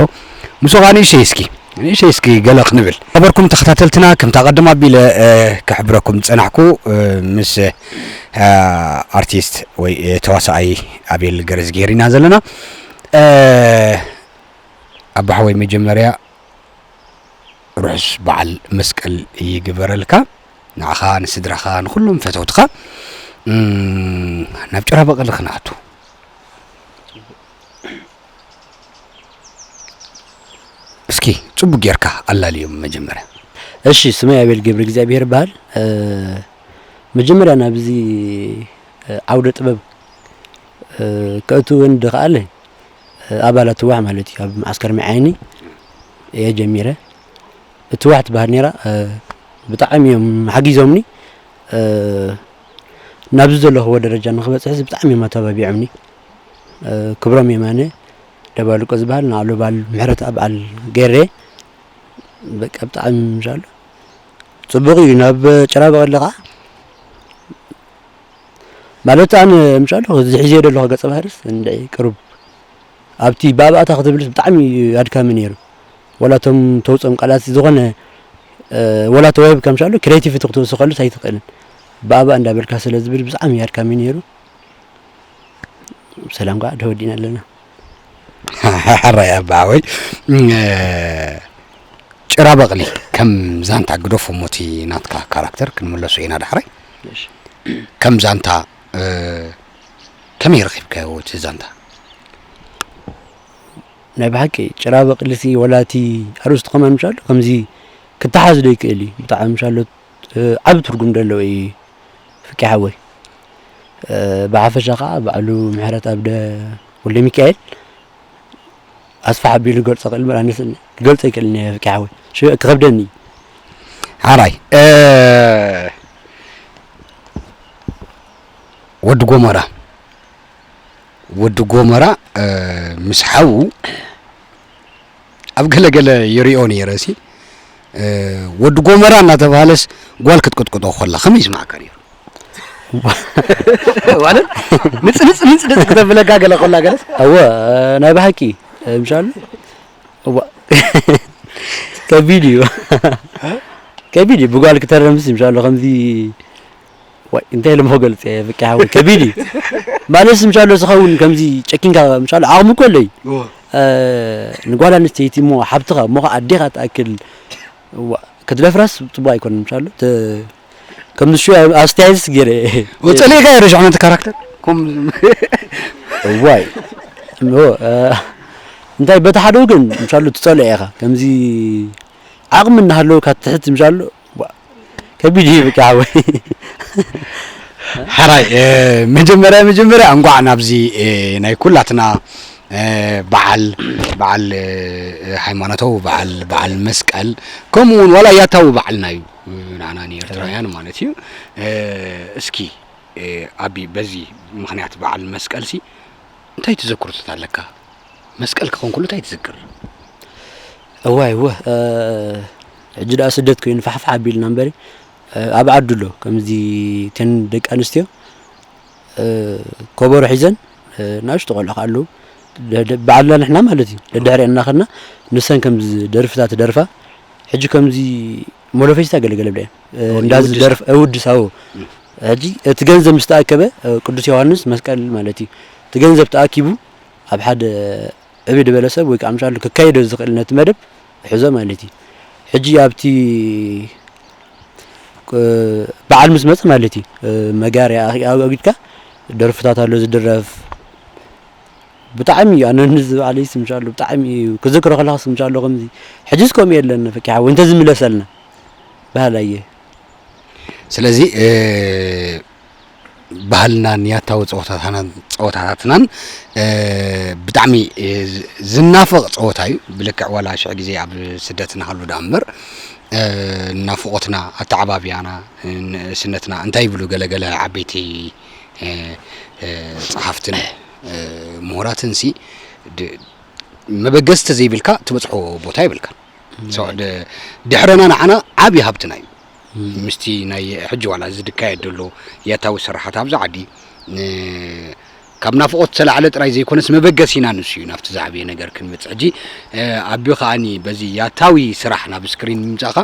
ምስኡ ኸኣ ንእሽተይ እስኪ፣ ንእሽተይ እስኪ ገለ ክንብል። ነበርኩም ተኸታተልትና፣ ከምታ ቀደም ኣቢለ፣ እ፣ ክሕብረኩም ዝጸናሕኩ፣ እ፣ ምስ፣ እ፣ ኣርቲስት ወይ፣ እ፣ ተዋሳኣይ ኣቤል ገረዝግሄር ኢና ዘለና። እ፣ ኣባሓወይ መጀመርያ ርሑስ በዓል መስቀል ይግበረልካ። ንዓኻ፣ ንስድራኻ፣ ንኹሎም ፈተውትኻ። እም፣ ናብ ጭራ በቐሊ ክንኣቱ። እስኪ ጽቡቅ ጌርካ ኣላልዮም መጀመርያ። እሺ፣ ስመይ ኣቤል ገብረ እግዚኣብሔር ይበሃል። እ፣ መጀመርያ ናብዚ፣ እ፣ ዓውደ ጥበብ፣ እ፣ ከእትወኒ ድኸኣለ፣ እ፣ ኣባላት ህዋሕ ማለት እዩ። ኣብ መዓስከር መዓይኒ እየ ጀሚረ። እቲ ህዋሕ ትበሃል ነይራ፣ እ፣ ብጣዕሚ እዮም ሓጊዞምኒ። እ፣ ናብዚ ዘለኽዎ ደረጃ ንኽበጽሕስ ብጣዕሚ እዮም ኣተባቢዖምኒ። እ፣ ክብሮም የማነ፣ ደባልቆ ዝበሃል፣ ንኣሉ በዓል ምሕረተኣብ በዓል ገሬ፣ በቃ ብጣዕሚ ምሻሉ ጽቡቕ እዩ። ናብ ጭራ በቐሊ ኸዓ ማለት ኣነ ምሻሉ እዚ ሒዘዮ ዘለኹ ገጸ ባህርስ እንድዒ ቅሩብ ኣብቲ ብኣባእታ ክትብልስ ብጣዕሚ ኣድካሚ ነይሩ። ወላ እቶም ተውፅኦም ቃላት ዝኾነ፣ እ፣ ወላ ተዋሂብካ ምሻሉ ክሬቲቪቲ ክትውስኸሉስ ኣይትኽእልን። ብኣባ እንዳበልካ ስለ ዝብል ብጣዕሚ ኣድካሚ ነይሩ። ሰላም ከዓ ተወዲና ኣለና። ሕራይ ኣባሓወይ፣ እ፣ ጭራ በቕሊ ከም ዛንታ ግደፎ እሞ እቲ ናትካ ካራክተር ክንምለሶ ኢና ዳሕራይ። እሺ። ከም ዛንታ፣ እ፣ ከመይ ረኺብካዮ እቲ ዛንታ? ናይ ብሓቂ ጭራ በቕሊሲ ወላ እቲ ኣርእስቱ ከማን ምሻሉ ከምዚ ክተሓዝ ዶ ይክእል እዩ? ብጣዕሚ ምሻሉ፣ እ፣ ዓቢ ትርጉም ዘለዎ እዩ ፍቄ ሓወይ። እ፣ ብሓፈሻ ከዓ ባዕሉ ምሕረተኣብ ደ-፣ ወልደ ሚካኤል ኣስፋሕ ኣቢሉ ክገልጾ ክእል እምበር ኣነስ ክገልጾ ኣይክእልን እየ ፍቂ ሓወይ። ሽዑ ክኸብደኒ እዩ። ሓራይ፣ እ፣ ወዲ ጎመራ፣ ወዲ ጎመራ፣ እ፣ ምስ ሓዉ ኣብ ገለ ገለ ይሪኦ ነይረ ሲ፣ እ፣ ወዲ ጎመራ እናተባህለስ ጓል ክትቅጥቅጦ ከላ ከመይ ይስማዓካ ነይሩ? ማለት ንጽንጽ ንጽንጽ ክተብለካ ገለ ከላ ገለስ? እወ፣ ናይ ብሓቂ፣ ምሻሉ? እዋ። ከቢድ እዩ። ከቢድ እዩ። ብጓል ክተረምስ ምሻሉ ከምዚ፣ ዋይ፣ እንታይ ኢለ ክገልጽ እየ፣ ፍቂ ሓወይ፣ ከቢድ እዩ። ማለትስ ምሻሉ ዝኸውን ከምዚ ጨኪንካ ምሻሉ ዓቕሚ እኮ ኣለይ። እወ። እ፣ ንጓል ኣንስተይቲ እሞ ሓብትኻ እሞ ኸዓ ኣዴኻ ትኣክል፣ እዋ፣ ክትደፍራስ ጽቡቕ ኣይኮነን ምሻሉ። ተ-፣ ከምዚ ሽዑ ኣስተያየትስ ገይረ። ወ-፣ ጸሊእካ እየ ርሽሕ ነቲ ካራክተር። ኮም-፣ እዋይ። እሞ፣ እ፣ እንታይ በቲ ሓደው ግን ምሻሉ ትጸልኦ ኢኻ። ከምዚ ዓቕሚ እናሃለወካ ትሕት ምሻሉ፣ ዋ፣ ከቢድ እዩ በቃ ሓወይ። ሓራይ፣ እ፣ መጀመርያ፣ መጀመርያ እንቋዕ ናብዚ፣ እ፣ ናይ ኩላትና፣ እ፣ በዓል፣ በዓል፣ እ፣ ሃይማኖታዊ በዓል፣ በዓል መስቀል፣ ከምኡ እውን ዋላ ያታዊ በዓልና እዩ፣ እ፣ ንዓና ንኤርትራውያን ማለት እዩ። እ፣ እስኪ፣ እ፣ ኣቢ፣ በዚ ምኽንያት በዓል መስቀልሲ እንታይ ትዘክርቶት ኣለካ? መስቀል ክኸውን ከሎ እንታይ ትዝክር? እዋይ፣ እወ፣ እ፣ ሕጂ ደኣ ስደት ኮይኑ ፋሕፋሕ ኣቢልና እምበሪ፣ እ፣ ኣብ ዓዱ ኣሎ። ከምዚ ተን ደቂ ኣንስትዮ፣ እ፣ ከበሮ ሒዘን፣ እ፣ ንኣሽቱ ቆልዑ ከኣ ኣለዉ። ደ-፣ ደ-፣ ባዕልና ንሕና ማለት እዩ። ደድሕሪአን እናኸድና ንሰን ከምዚ ደርፍታት ደርፋ። ሕጂ ከምዚ ሞሎፌስታ ገለገለ ብለአን። እ፣ ኦ፣ እንዳዚ ይውድሳ። ደርፍ፣ እውድሳ፣ እዎ። እም። ሕጂ እቲ ገንዘብ ምስ ተኣከበ፣ እ፣ ቅዱስ ዮሃንስ መስቀል ማለት እዩ። እቲ ገንዘብ ተኣኪቡ ኣብ ሓደ ዕብይ ዝበለ ሰብ ወይ ከዓ ምሻሉ ክካየዶ ዝኽእል ነቲ መደብ ሕዞ ማለት እዩ። ሕጂ ኣብቲ፣ እ፣ በዓል ምስ መጸ ማለት እዩ፣ እ፣ መጋርያ ኣኺ-፣ ኣው-፣ ኣውጊድካ ደርፍታት ኣሎ ዝድረፍ። ብጣዕሚ እዩ፣ ኣነ ንዚ በዓለይስ ምሻሉ ብጣዕሚ እዩ ክዝክሮ ከለኻስ ምሻሉ ከምዚ። ሕጂስ ከምኡ የለን፣ ፈኪሓ ወይ እንተዝምለሰልና በሃላይ እየ። ስለዚ፣ እ፣ ባህልናን ያታዊ ጸወታታናን፣ ጸወታታትናን፣ እ፣ ብጣዕሚ፣ እ፣ ዝ-፣ ዝናፈቕ ጸወታ እዩ። ብልክዕ ዋላ ሽሕ ግዜ ኣብ ስደት ንሃሉ ደኣ እምበር፣ እ፣ ናፍቖትና፣ ኣተዓባብያና፣ እ፣ ንእስነትና እንታይ ይብሉ ገለ ገለ ዓበይቲ፣ እ፣ እ፣ ጸሓፍትን፣ እ፣ ምሁራትንሲ ድ-፣ መበገሲ ተዘይብልካ ትበጽሖ ቦታ የብልካን። ሶ፣ ድ-፣ ድሕረና ንዓና ዓቢ ሃብትና እዩ። እም። ምስቲ ናይ ሕጂ ዋላ እዚ ዝካየድ ዘሎ ያታዊ ስራሓት ኣብዚ ዓዲ፣ ን-፣ ካብ ናፍቖት ዝተላዕለ ጥራይ ዘይኮነስ መበገሲና ንሱ እዩ ናብቲ ዝዓበየ ነገር ክንመጽእ። ሕጂ፣ እ፣ ኣቢ ከኣኒ በዚ ያታዊ ስራሕ ናብ ስክሪን ምምጻእካ፣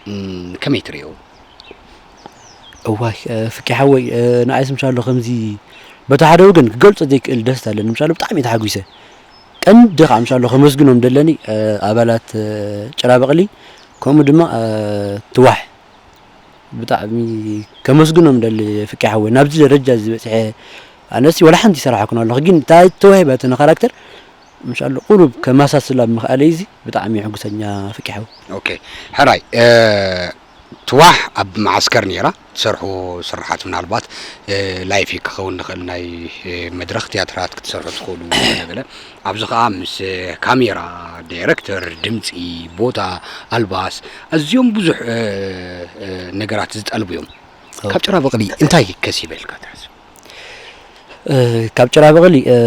እም፣ ከመይ ትርእዮ? እዋይ፣ እ፣ ፍቂ ሓወይ፣ እ፣ ንዓይስ ምሻሎ ከምዚ በቲ ሓደ ወገን ክገልጾ ዘይክእል ደስታ ኣለኒ። ምሻሎ ብጣዕሚ እየ ተሓጒሰ። ቀንዲ ከዓ ምሻሎ ከመስግኖም ደለኒ፣ እ፣ ኣባላት፣ እ፣ ጭራ በቕሊ፣ ከምኡ ድማ፣ እ፣ ትዋሕ። ብጣዕሚ ከመስግኖም ደሊ ፍቂ ሓወይ። ናብዚ ደረጃ እዚ በጺሐ፣ ኣነሲ ወላ ሓንቲ ይሰራሕኩን ኣለኹ፣ ግን እታ ተዋሂባትኒ ካራክተር ምሻሎ ቁሩብ ከማሳስላ ምኽኣለይ እዚ ብጣዕሚ የሕጉሰኛ ፍቂ ሓወይ። ኦኬ፣ ሕራይ፣ እ፣ ትዋሕ ኣብ መዓስከር ነይራ ትሰርሑ ስርሓት ምናልባት፣ እ፣ ላይፍ ክኸውን ንኽእል ናይ፣ እ፣ መድረኽ ትያትራት ክትሰርሑ ትኽእሉ ገለ ገለ። ኣብዚ ኸኣ ምስ ካሜራ፣ ዳይረክተር፣ ድምጺ፣ ቦታ፣ ኣልባስ ኣዝዮም ብዙሕ፣ እ፣ እ፣ ነገራት ዝጠልቡ እዮም። ካብ ጭራ በቕሊ እንታይ ከሲበ ኢልካ ትሓስብ? እ፣ ካብ ጭራ በቕሊ፣ እ፣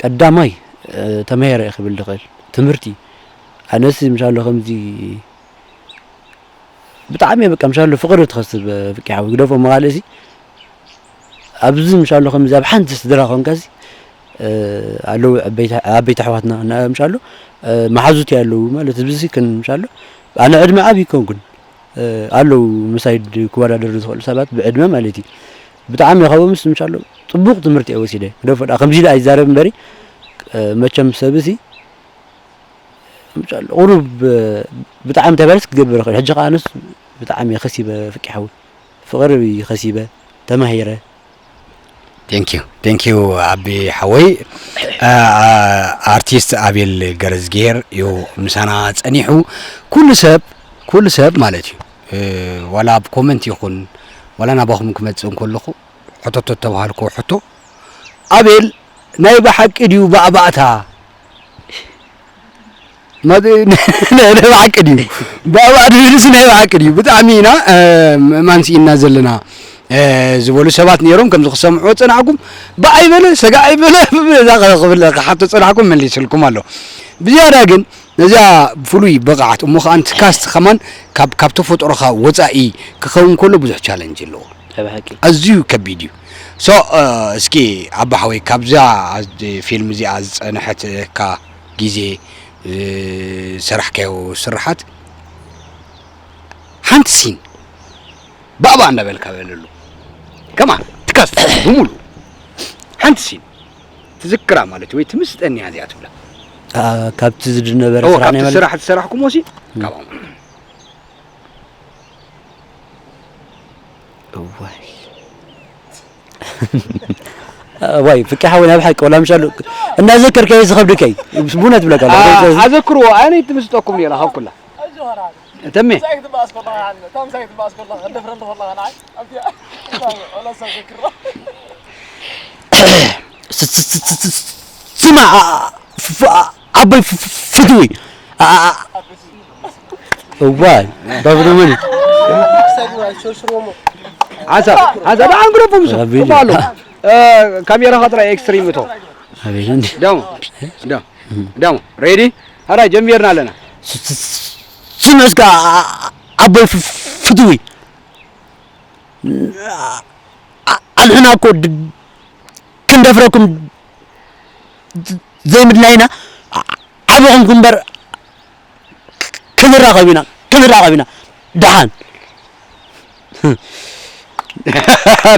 ቀዳማይ፣ እ፣ ተመሄረ እየ ክብል ዝኽእል። ትምህርቲ። ኣነሲ ምሻሎ ከምዚ ብጣዕሚ እየ በቃ ምሻሎ ፍቕሪ ትኸስብ፣ እ፣ ፍቂ ሓወይ። ግደፎ መቓልእሲ ኣብዚ ምሻሎ ከምዚ ኣብ ሓንቲ ስድራ ኮንካሲ፣ እ፣ ኣለዉ ዓበይቲ፣ ዓበይቲ ኣሕዋትና እና ምሻሎ፣ እ፣ መሓዙት ኣለዉ ማለት እዚ ከን ምሻሎ ኣነ ዕድመ ዓቢ ይኮንኩን፣ እ፣ ኣለዉ ምሳይ ድ-፣ ክወዳደሩ ዝኽእሉ ሰባት ብዕድመ ማለት እዩ። ብጣዕሚ ካብኦምስ ምሻሎ ጽቡቕ ትምህርቲ እየ ወሲደ። ግደፎ ደኣ ከምዚ ደኣ ይዛረብ እምበሪ፣ እ፣ መቸም ሰብሲ ምሻሎ ቁሩብ፣ እ፣ ብጣዕሚ ተባልስ ክገብር ይኽእል። ሕጂ ከኣ ኣነስ ብጣዕሚ እየ ከሲበ ፍቂ ሓወይ። ፍቕሪ ከሲበ፣ ተማሂረ። Thank you፣ thank you ኣቢ ሓወይ። አ-፣ አ-፣ ኣርቲስት ኣቤል ገረዝግሄር እዩ ምሳና ጸኒሑ። ኩሉ ሰብ፣ ኩሉ ሰብ ማለት እዩ፣ እ፣ ዋላ ኣብ ኮመንት ይኹን፣ ዋላ ናባኹም ክመጽእ እንከለኹ፣ ሕቶቶ ተባሃልኩ ሕቶ፣ ኣቤል ናይ ብሓቂ ድዩ ባእባእታ? ናይ ብሓቂ ድዩ? ብኣባኣ ድርድስ ናይ ብሓቂ ድዩ? ብጣዕሚ ኢና ምእማን ስኢንና ዘለና ዝበሉ ሰባት ነይሮም። ከምዚ ክሰምዕዎ ዝጸናሕኩም ብኣይ በለ ሰጋኣይ በለ እዛ ክብል ክሓቶ ዝጸናሕኩም መሊስልኩም ኣሎ። ብዝያዳ ግን ነዚኣ ፍሉይ ብቕዓት እሞ ከኣ እቲ ካስት ከማን ካብ ካብ ተፈጥሮኻ ወጻኢ ክኸውን ከሎ ብዙሕ ቻለንጅ ኣለዎ። ናይ ብሓቂ። ኣዝዩ ከቢድ እዩ። ሶ እስኪ ኣባ ሓወይ ካብዛ ፊልም እዚኣ ዝጸንሐትካ ግዜ ዝሰራሕካዮ ስርሓት ሓንቲ ሲን ባእባ እንዳበልካ በለሉ። ከማን ትካስ ብሙሉ ሓንቲ ሲን ትዝክራ ማለት ወይ ትምስጠኒ እያ እዚኣ ትብላ። አ፣ ካብቲ ዝነበረ እዎ ስራሕ ካብቲ ናይ ማለት ስራሕ ዝሰራሕኩሞ ሲ ካብኦም እዋይ። እዋይ ፍቂ ሓወይ ናብ ሓቂ ወላ ምሻሉ እናዘከርካዮ ዝኸብድከይ ብእውነት ብለካ ኣለኹ። ኣዘክርዎ ኣነ ትምስጠኩም ነራ ካብ ኩላ ተሜ ስማ ዓቦይ ፍትዊ እዋይ ባብረመኒ ሓንሳ ሓንሳ ደሓን ግደፎም ሱ ኣቤት። ኣሎ ካሜራኻ ጥራይ ኤክስትሪም እቶ ኣቤት እንዲ ደሞ ደሞ ደሞ ሬዲ ሓራይ ጀሚርና ኣለና ስምዑ እስከ ዓቦይ ፍትዊ ኣንሕና እኮ ድ- ክንደፍረኩም ዘይምድላይና ዓበኹም እምበር ክንራኸብ ኢና ክንራኸብ ኢና ደሓን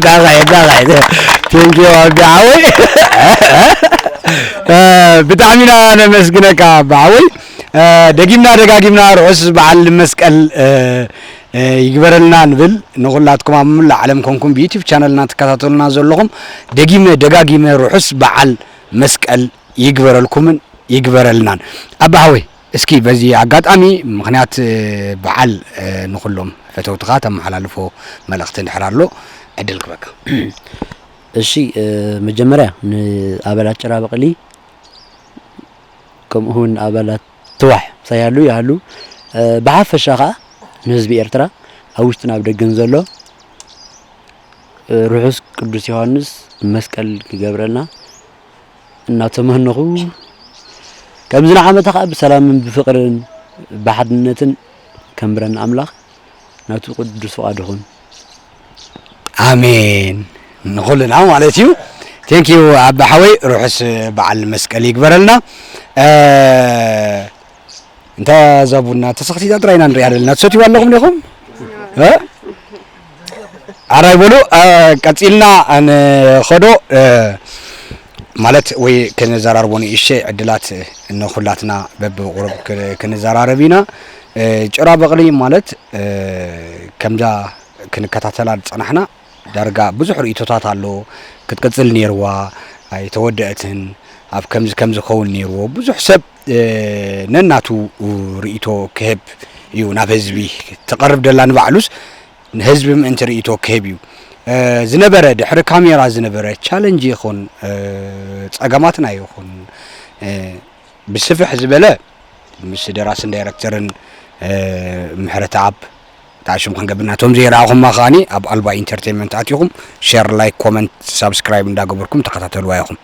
ዳጋይ ዳጋይ ቴንኪዩ ኣቢ ሓወይ ብጣዕሚ ኢና ነመስግነካ ኣቢ ሓወይ ደጊምና ደጋጊምና ርሑስ በዓል መስቀል ይግበረልና ንብል ንኹላትኩም ኣብ ሙሉእ ዓለም ኮንኩም ብዩቲብ ቻነልና ትከታተሉና ዘለኹም ደጊመ ደጋጊመ ርሑስ በዓል መስቀል ይግበረልኩምን ይግበረልናን ኣቢ ሓወይ እስኪ በዚ ኣጋጣሚ ምኽንያት በዓል ንኹሎም ፈተውትኻ ተመሓላልፎ መልእኽቲ እንድሕር ኣሎ ዕድል ክበካ እሺ መጀመርያ ንኣባላት ጭራ በቕሊ ከምኡ እውን ኣባላት ትዋሕ ሳይሃሉ ይሃሉ ብሓፈሻ ከዓ ንህዝቢ ኤርትራ ኣብ ውሽጥን ኣብ ደገን ዘሎ ርሑስ ቅዱስ ዮሃንስ መስቀል ክገብረልና እናተመነኹ ከምዚ ንዓመታ ከዓ ብሰላምን ብፍቅርን ብሓድነትን ከምብረና ኣምላኽ ናቱ ቅዱስ ፍቓዱ ይኹን። ኣሜን ንኹልና ማለት እዩ። ቴንኪዩ ኣቢ ሓወይ ርሑስ በዓል መስቀል ይግበረልና። እንተ እዛ ቡና ተሰኽቲታ ጥራይ ኢና ንሪኣ ዘለና። ትሰትይዋ ኣለኹም ዲኹም? ኣራይ በሉ ቀፂልና ንኸዶ ማለት ወይ ክንዘራርቦ ንእሸ ዕድላት ንኹላትና በብቁሩብ ክንዘራረብ ኢና። ጭራ በቕሊ ማለት ከምዛ ክንከታተላ ዝፀናሕና ዳርጋ ብዙሕ ርእቶታት ኣሎ ክትቅፅል ነይርዋ ኣይተወደአትን ኣብ ከምዚ ከምዚ ኸውን ነይርዎ ብዙሕ ሰብ ነናቱ ርእቶ ክህብ እዩ ናብ ህዝቢ ትቐርብ ደላ ንባዕሉስ ንህዝቢ ምእንቲ ርእቶ ክህብ እዩ ዝነበረ ድሕሪ ካሜራ ዝነበረ ቻለንጅ ይኹን ፀገማትና ይኹን ብስፍሕ ዝበለ ምስ ደራስን ዳይረክተርን ምሕረተኣብ ተኣሽም ክንገብር ናቶም ዘይረኣኹማ ከዓኒ ኣብ ኣልባ ኢንተርቴንመንት ኣቲኹም ሸር ላይክ ኮመንት ሳብስክራይብ እንዳገበርኩም ተኸታተልዋ ኢኹም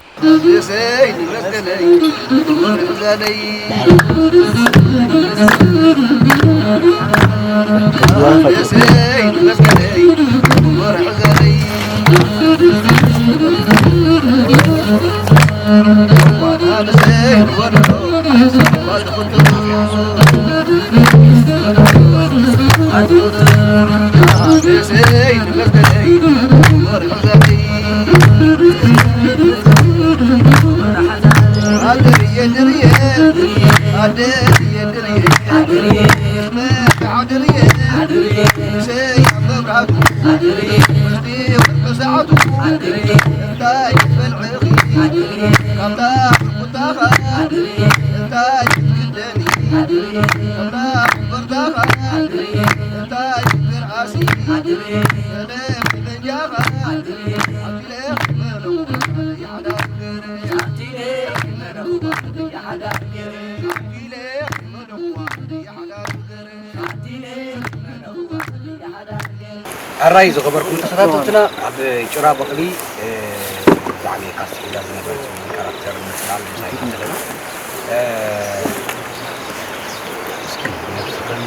ኣራይ ዝኸበርኩም ተኸታተልትና፣ ኣብ ጭራ በቕሊ፣ እ፣ ብጣዕሚ ካስዒዳ ዝነበረት ካራክተር ምፅላል ምሳይ ኣለና። እ፣ እስኪ ነብስኽን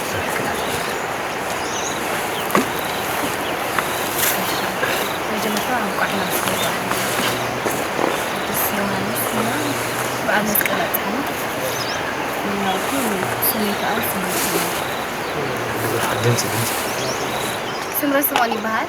ስራሕክን ኣፍልጥና። መጀመርታ እንኳዕ ናብ ቅዱስ ዮሃንስ እና በዓል መስቀል ኣብፀሐና። እናልኩ ስሜ ከዓ ስሜ ስሜ ድምፂ፣ ድምፂ። ስምረት ስምኦን ይበሃል።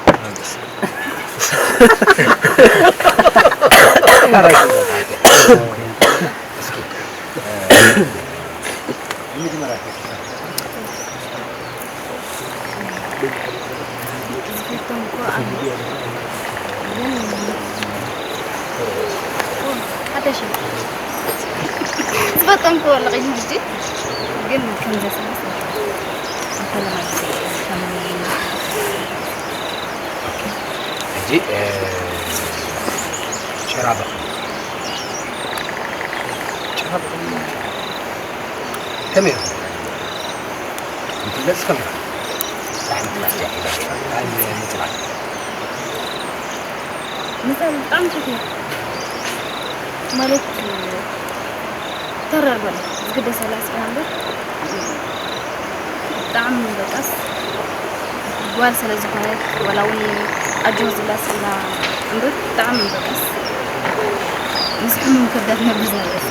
ዝፈቶም እኮ ኣብ ግን ሓደሽ ዝፈቶም እኮ ኣለቐ ሕጂ ግን ከም ዘሰለስ እንተለማግዘ ከም ሕጂ ጭራ በ ጭራ በ ከመይ ኢኹም? ይፍለጥ ከሎ ላሕሚ ጥራሕ እያ ሒዛ፣ ላሕሚ ምፅባሕ። ምፅባሕ ብጣዕሚ ትሑት እያ። ማለት፣ ተረር በለ፣ ዝግደሰላ ስኢና እምበር፣ ብጣዕሚ በቃስ፣ ጓል ስለ ዝኾነት፣ ዋላ እውን ኣጆ ዝብላ ስኢና እምበር፣ ብጣዕሚ በቃስ፣ ምስ ሕሙም ከብዳ ትነብር ዝነበረት።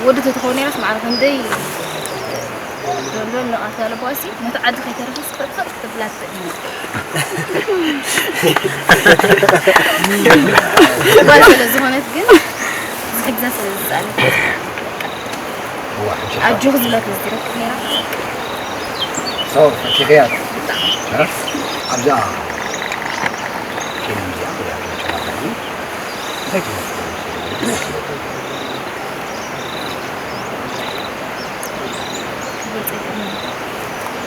ወዲ ተትኸውን ነይራስ፣ ማዕረ ክንደይ ዶንዶን ንቓታ ለባሲ፣ ነቲ ዓዲ ከይተረፈስ፣ ፈጥፈጥ ክትብላ ትኽእል። ጓል ስለ ዝኾነት ግን፣ ዝሕግዛ ስለ ዝጸኣነት። እዋ፣ ሕጂ ኣጆኺ ዝብላ ስለ ዝትረክብ ነይራ። ሶ፣ ፈቲኽያ? እ? ኣብዛ ፊልም እዚኣ፣ እንታይ ትመስል?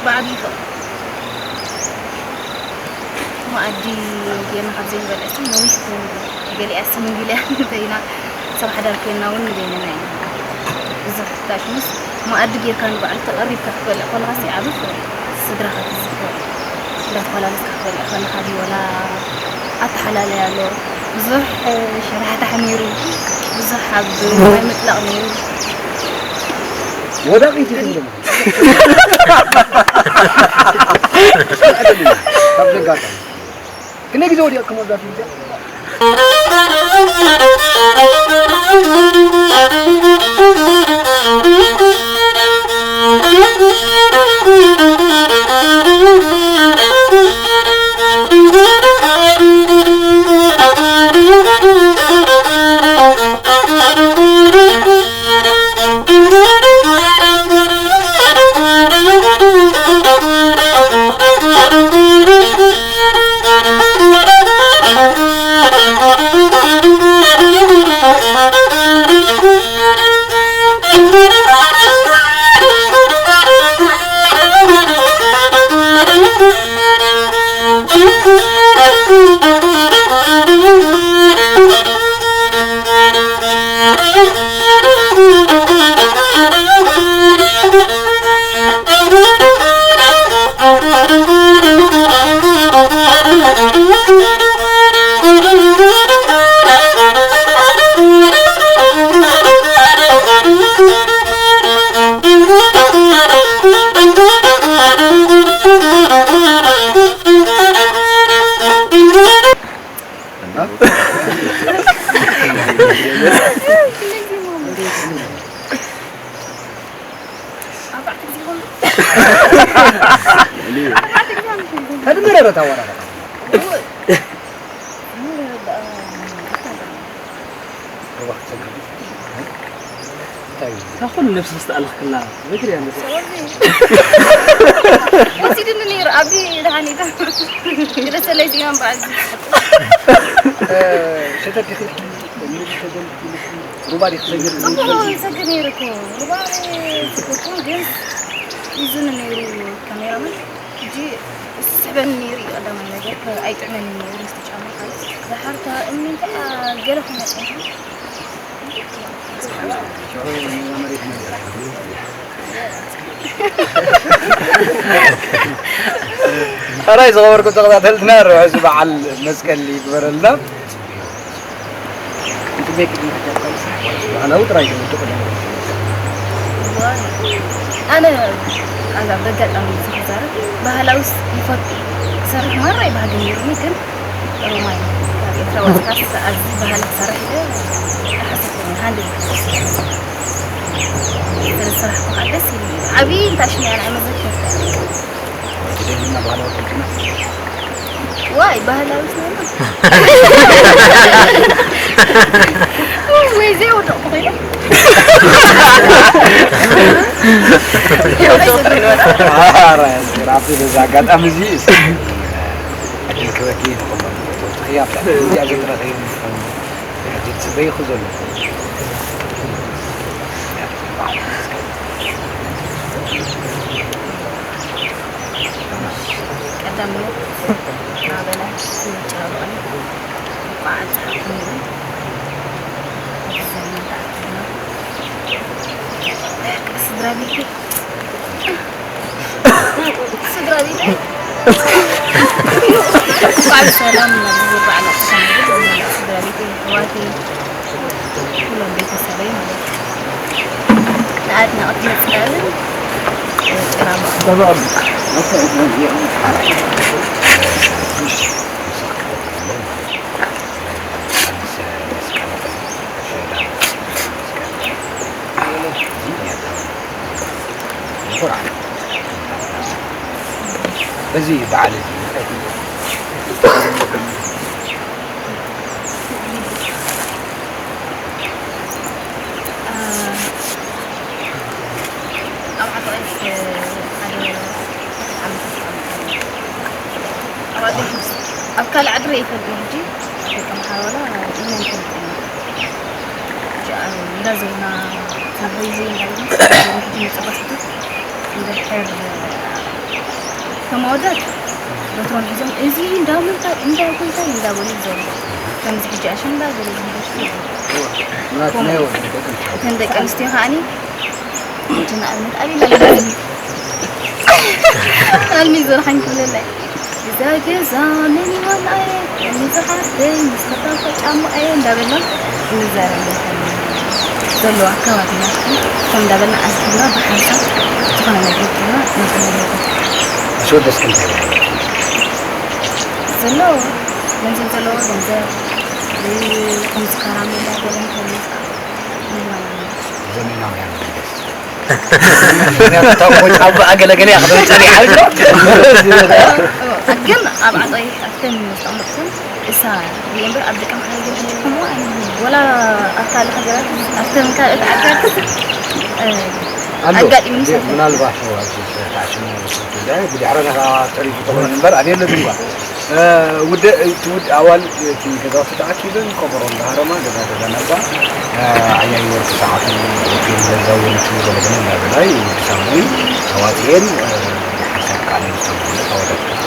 ብዓብዪ ፍቕሪ። መኣዲ ጌርና ካብ ዘይንበልዕ ስም ነዊሕ ኮይኑ እዩ። ገሊኣ ስም እንግሊያ እንተይና ሰብ ሓዳር ኮይንና እውን ንበይንና ኢና። ብዙሕ ታሽሙስ መኣዲ ጌርካ ንባዕሉ ተቐሪብካ ክትበልዕ ከለኻሲ ዓቢ ፍቕሪ። ስድራኻ ትዝክር። እንዳተፈላለስካ ክትበልዕ ከለኻ ድዩ ወላ ኣተሓላለያ ኣሎ። ብዙሕ ሸራሕታሕ ነይሩ። ብዙሕ ኣብ ማይ ምጥላቕ ነይሩ። ወዳቒት ኢኹም ደሞ። ካብ ዘጋጠመ። ክንደይ ግዜ ወዲቕኩም ኣብዛ ፊልም እዚኣ? ተድምረረ ታወራረኻ። ሩባ ክትሰግር። እንታይ እዩ? እታ ኩሉ ነብሲ ዝተኣለኽክላ በትሪ ኣንበሳ። ወሲድኒ ነይሩ፣ ኣቢ ደሓን ኢሉ። ግደሰለይ፣ ሲማን በዓል። እ፣ ሸተት ዲኺ? ሩባ ዲኺ ትሰግር? ጽቡቕ ይሰግር ነይሩ እኮ። ሩባ ይሰግር እኮ፣ ግን ሒዙኒ ነይሩ ካሜራማን። ሕጂ ይስሕበኒ ነይሩ እዩ ቀዳማይ ነገር፣ ከ-፣ ኣይጥዕመኒ ነይሩ ምስቲ ጫማ ካልእ። ደሓር ከኣ እምኒ እንታይ፣ ኣ፣ ገለ ክመጽእ እዩ። ሽዑ መሬት መሬት። ሕራይ ዝኸበርኩም ተኸታተልትና፣ ርሑስ በዓል መስቀል ይግበረልና። ባህላዊ ጥራይ እዩ። ኣነ፣ ኣነ በጋጣሚ ዝዛረብ፣ ባህላውስ ይፈቱ፣ ክሰርሕ ማራ ይባህገ ነይሩኒ፣ ግን ሮማይ፣ ካብ ኤርትራ ወጽካስ ኣብዚ ባህሊ ክሰርሕ ኢለ ኣይሓሰብኩን። ሃንድል ስለ ዝሰራሕኩ ከዓ ደስ ኢሉኒ። ዓብዪ እንታሽኒ ኣነ ኣይመዘከርኩ። ደሊና ባህላዊ ክልትና። ዋይ፣ ባህላዊ ስለ ወይ ዘይወደቕኩ ኮይነ። ኧረ፣ ራሱ በዛ ኣጋጣሚ እዚ ዕድል ክበኪ ንኸሎ። ተወጥኽያ፣ እዚኣ ዘጥረኸ እዩ። ሕጂ ትጽበይኹ ዘሎ። ቀዳምነት ናበላ ትጫወቀን እንኳዕ ኣብፀሓኩም ይብል። ኣብዚ ሰሙን ተኣኪብና ስድራ ቤተይ፣ ስድራ ቤተይ እንኳዕ ብሰላም ናብዚ በዓል ኣብፀሐና። ስድራ ቤተይ፣ ኣሕዋተይ፣ ኩሎም ቤተሰበይ ማለት እዩ። ንኣድናቖት መስቀልን ጭራ በዓል። በዚ በዓል እዚ ኣብ ዓዲ ቀይሕ ሓደ ዓመት ተቐሚጠ። ኣብ ዓዲ ቀይሕ፣ ኣብ ካልእ ዓዲ ርእየ ይፈልጥ እየ። ሕጂ ደቂ ኣምሓራ ዋላ ኢና ንፈልጥ ኢና። ሕጂ ኣብ እንዳዞርና፣ ትምህርት ቤት እንዳበልና፣ ሕጂ መጸባስቲ እንድሕር ከም ኣወዳት በትሮም ሒዞም፣ "እዚ እንዳ ምንታይ፣ እንዳ ጎይታይ" እንዳበሉ ይዞሩ። ከምዚ ሕጂ ኣሸንዳ ገለ ዝምበሽኩ የለን። ከምኡ እተን ደቂ ኣንስትዮ ከዓኒ፣ ሕጂ ንኣብነት ኣበይ ኣለና? ኣልሚ ዝረሓኝ ክብለለይ፣ "እዛ ገዛ መን ይወልዓየ? መን ዝሓርደይ? ምስ ከታፈ ጫማየ?" እንዳበልና እንዛረብ ነበር። ዘለዋ ኣከባቢና፣ ከም እንዳበልና ኣስኪብና ብሓንሳብ ዝኾነ ነገር ጌርና ነብዕል ነበር። ኣስወደስ እንታይ ማለት እዩ? ዘሎ ገንዘብ ዘለዎ ገንዘብ፣ ከምዚ ካራሜላ ገለ እንተመጽኣ ንህበና ነበር። ዘመናውያን ደስ ምክንያቱ እታ ቆጫ ብኣ ገለገለ እያ ክትብል ጸኒሓ ኣሎ። ግን ኣብ ዓጠይ ኣብተን ዝተቐመጥኩን እሳ እየ እምበር ኣብ ደቂ ኣምሓራ ግን ከምኡ ኣይንብልን። ወላ ኣብ ካልእ ሃገራት ኣብተን ካልኦት ዓድታት፣ እ፣ ኣሎ። ኣጋጢሙኒ ግን ሰልፈ። ምናልባት ኣብዚ ተዓሽሙ ጉዳይ ብድሕረ ነኻ ተሪፉ ተኾይኑ እምበር ኣብ የለ ድንኳ። እ፣ ውደ-፣ እቲ ውድ-፣ ኣዋልድ እቲ ገዛውቲ ተኣኪበን ከበሮ እንዳሃረማ ገዛ ገዛ ነባ፣ እ፣ ዓያይ ወርቂ ሰዓቱ፣ ሆቴል ገዛ ወንቱ ገለገለ እንዳበላ ይውድሳሞ እዩ። ኣዋፅኤን፣ እ፣ ሓንሳብ ከዓ ሚኒስትር ማለት ኣወዳት ከ-፣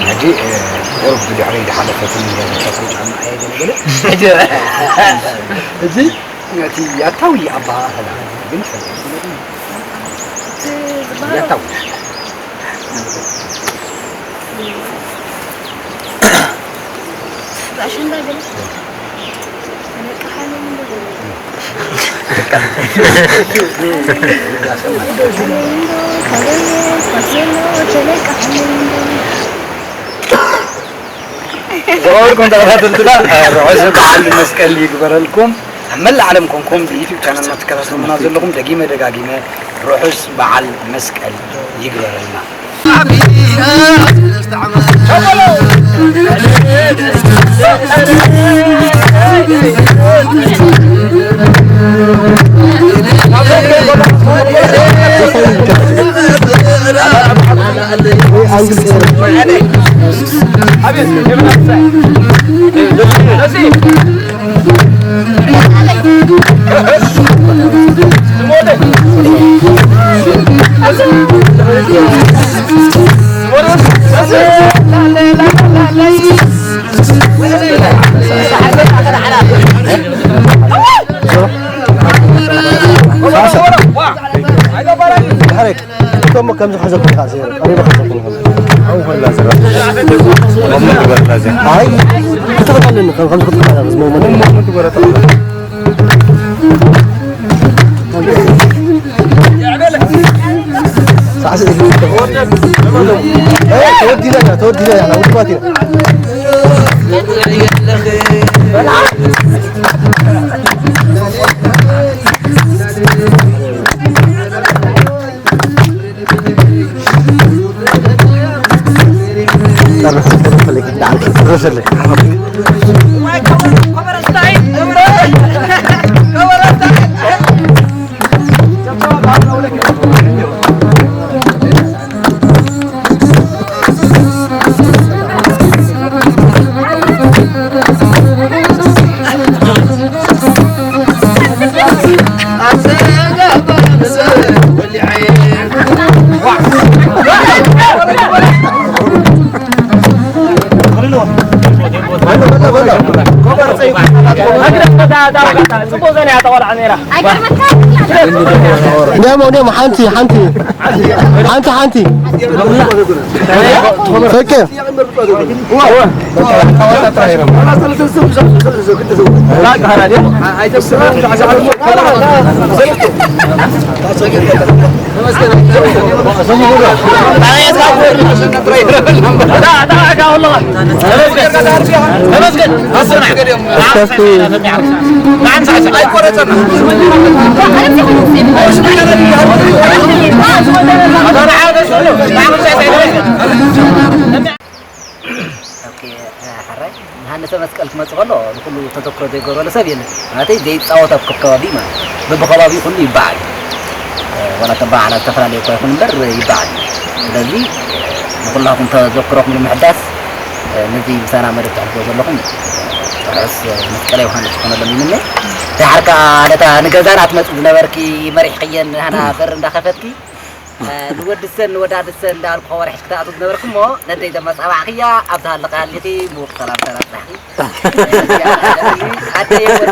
ሕጂ፣ እ፣ ቁሩብ ብድሕረይ ዝሓለፈትን ገዛታት ጫማ ኣየ ገለገለ። ሕጂ፣ ሕጂ እቲ ያታዊ ኣበሃህላ ግን ይፈልጥ። እቲ ዝበሃሎ ያታዊ። ኣሸንዳ ገለ ተለቃሓሉ እንዶ ገለ። እንዶ ካበየ ካብ ዘሎ ተለቃሓሉ እንዶ። ዝኸበርኩም ተኸታተልትና፣ ርሑስ በዓል መስቀል ይግበረልኩም። ኣብ መላእ ዓለም ኮንኩም ብዩቱብ ቻነልና ትከታተሉና ዘለኹም ደጊመ ደጋጊመ ርሑስ በዓል መስቀል ይግበረልና። ከምዚ ክሕዘኩም ኢኻ፣ ቀሪበ ክሕዘኩም ኢኻ። ኣይ፣ ክተኽእለኒ፣ ከም፣ ከምዚ ክትከታተል ዝመውመን። ተወዲና ኢና፣ ተወዲና ኢና፣ ውድባት ኢና። እንዲያሞ፣ እንዲያሞ፣ ሓንቲ፣ ሓንቲ፣ ሓንቲ፣ ሓንቲ። ፈቀ። እስከ እስኪ ኦኬ፣ ሕራይ ንሃንሰ መስቀል ክመጽእ ከሎ ንኩሉ ተዘክሮ ዘይገብረሉ ሰብ የለን። ማለተይ ዘይጻወት ኣብ ከብ ከባቢ ማለት በብከባቢኡ ኩሉ ይበዓል። ዋላ ተበዓላ ዝተፈላለየ እኳ ይኹን እምበር ይበዓል። ስለዚ ንኩላኹም ተዘክሮኹም ንምሕዳስ ነዚ ምሳና መደብ ትሕልፎ ዘለኹም ርሑስ መስቀለ ዮሃንስ ክኾነሎም ይምነ። ደሓር ከኣ ነታ ንገዛና ትመጽእ ዝነበርኪ መሪሕክየን ንሃና በር እንዳኸፈትኪ ንወዲ ሰን ንወዳዲ ሰን እንዳበልኩ ከወርሕሽ ክትኣትው ዝነበርኩ እሞ ነደይ ዘመጻባዕክያ ኣብዛ ሃለኻ ሃሊኺ ምዉቕ ሰላምታ ናብጻሕኪ። ኣደይ ወዲ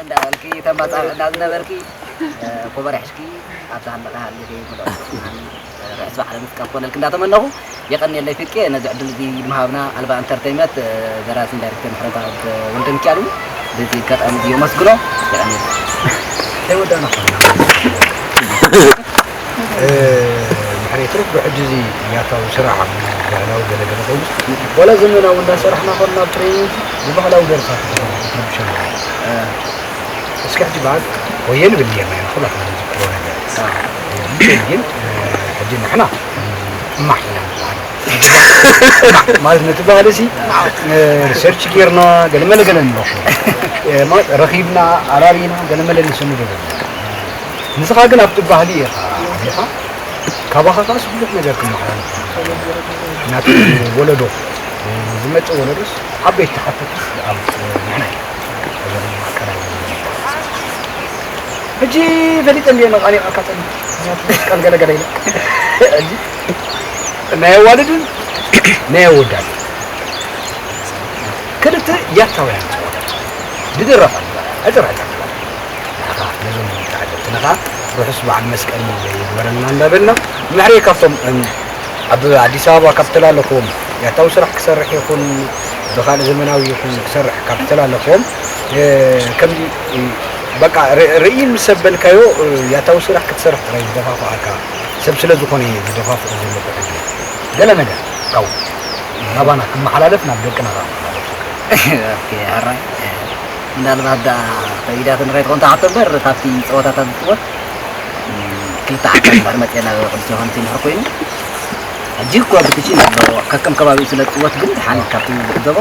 እንዳበልኪ ተመጻብዕና ዝነበርኪ ኮበርሕሽኪ ኣብዛ ሃለኻ ሃሊኺ ምሉእ ርሑስ በዓለ መስቀል ክኾነልኪ እንዳተመነኹ የቐንየለይ ፍቄ ነዚ ዕድል እዚ ንምሃብና ኣልባ ኢንተርተይመንት ደራስን ዳይሬክተር ምሕረተኣብ ወልደሚካኤል እውን በዚ ኣጋጣሚ እዚ የመስግኖ። የቐንየለይ። እንታይ ወዳእና ኾና? እ፣ ምሕሬት ርብ ብሕጂ እዚ ያታዊ ስራሕ ኣብ ባህላዊ ገለገለ ኮይኑ ዋላ ዘመናዊ እንዳሰራሕና ኾንና ኣብ ትሬኒንግ ብባህላዊ ደርፍታት ክትረብሸና። እስኪ ሕጂ በዓል ወየ ንብል ኔርና ኢና ኩላትና ንዝክሮ ነገር። ግን፣ እ፣ ሕጂ ንሕና ጥማሕ ኢና ንበሃል። ማለት ነቲ ባህሊ ሲ፣ እ፣ ሪሰርች ጌርና ገለመለ ገለ ንረኽቦ። እ፣ ማለት ረኺብና፣ ኣላሊና ገለመለ ንሰንዶ ዘለና። ንስኻ ግን ኣብቲ ባህሊ ኢኻ ዓቢኻ፣ ካባኻ ከኣ ብዙሕ ነገር ክመሓላለፍ። ናቲ ወለዶ፣ ዝመጽእ ወለዶስ ዓበይቲ ተሓተትስ ኣብ ንሕና ኢና። እዞም ቀዳሞት ሕጂ ፈሊጠ እንድየ ነቓኒቐካ ጸኒሐ። ምኽንያቱ መስቀል ገለ ገለ ኢለ። ሕጂ ናይ ኣዋልድን ናይ ኣወዳት ክልተ ያታውያን ዝደረፋ ዕጥር ዕጥር ንዓኻ ነዞም ተዓዘብትና ኸኣ ርሑስ በዓል መስቀል ይግበረልና እንዳበልና፣ ምሕሬ ካብቶም፣ እም፣ ኣብ ኣዲስ ኣበባ ካብ ተላለኽዎም ያታዊ ስራሕ ክሰርሕ ይኹን ብኻልእ ዘመናዊ ይኹን ክሰርሕ ካብ ተላለኽዎም፣ እ፣ ከምዚ፣ እ፣ በቃ ር-፣ ርእይ ምስ ኣበልካዮ፣ እ፣ ያታዊ ስራሕ ክትሰርሕ ጥራይ ዝደፋፍኣካ ሰብ ስለ ዝኾነ እየ ዝደፋፍኦ ዘለኹ ሕጂ። ገለ ነገር ካብኡ ናባና ክመሓላለፍ ናብ ደቅና ከኣ ክመሓላለፍ። ኦኬ፣ ሕራይ። ምናልባት ደኣ ከቢዳትኒ ከይትኾን ትሓቶ እምበር፣ ካብቲ ጸወታታት ዝጽወት፣ እም፣ ክልተ ዓዲ እንድሕር መጺኤና ቅዱስ ዮሃንስ እንድሕር ኮይኑ፣ ሕጂ እኮ ብክቺን ኣሎ፣ ከከም ከባቢኡ ስለ ዝጽወት ግን ደሓን ካብቲ ዝዕዘቦ፣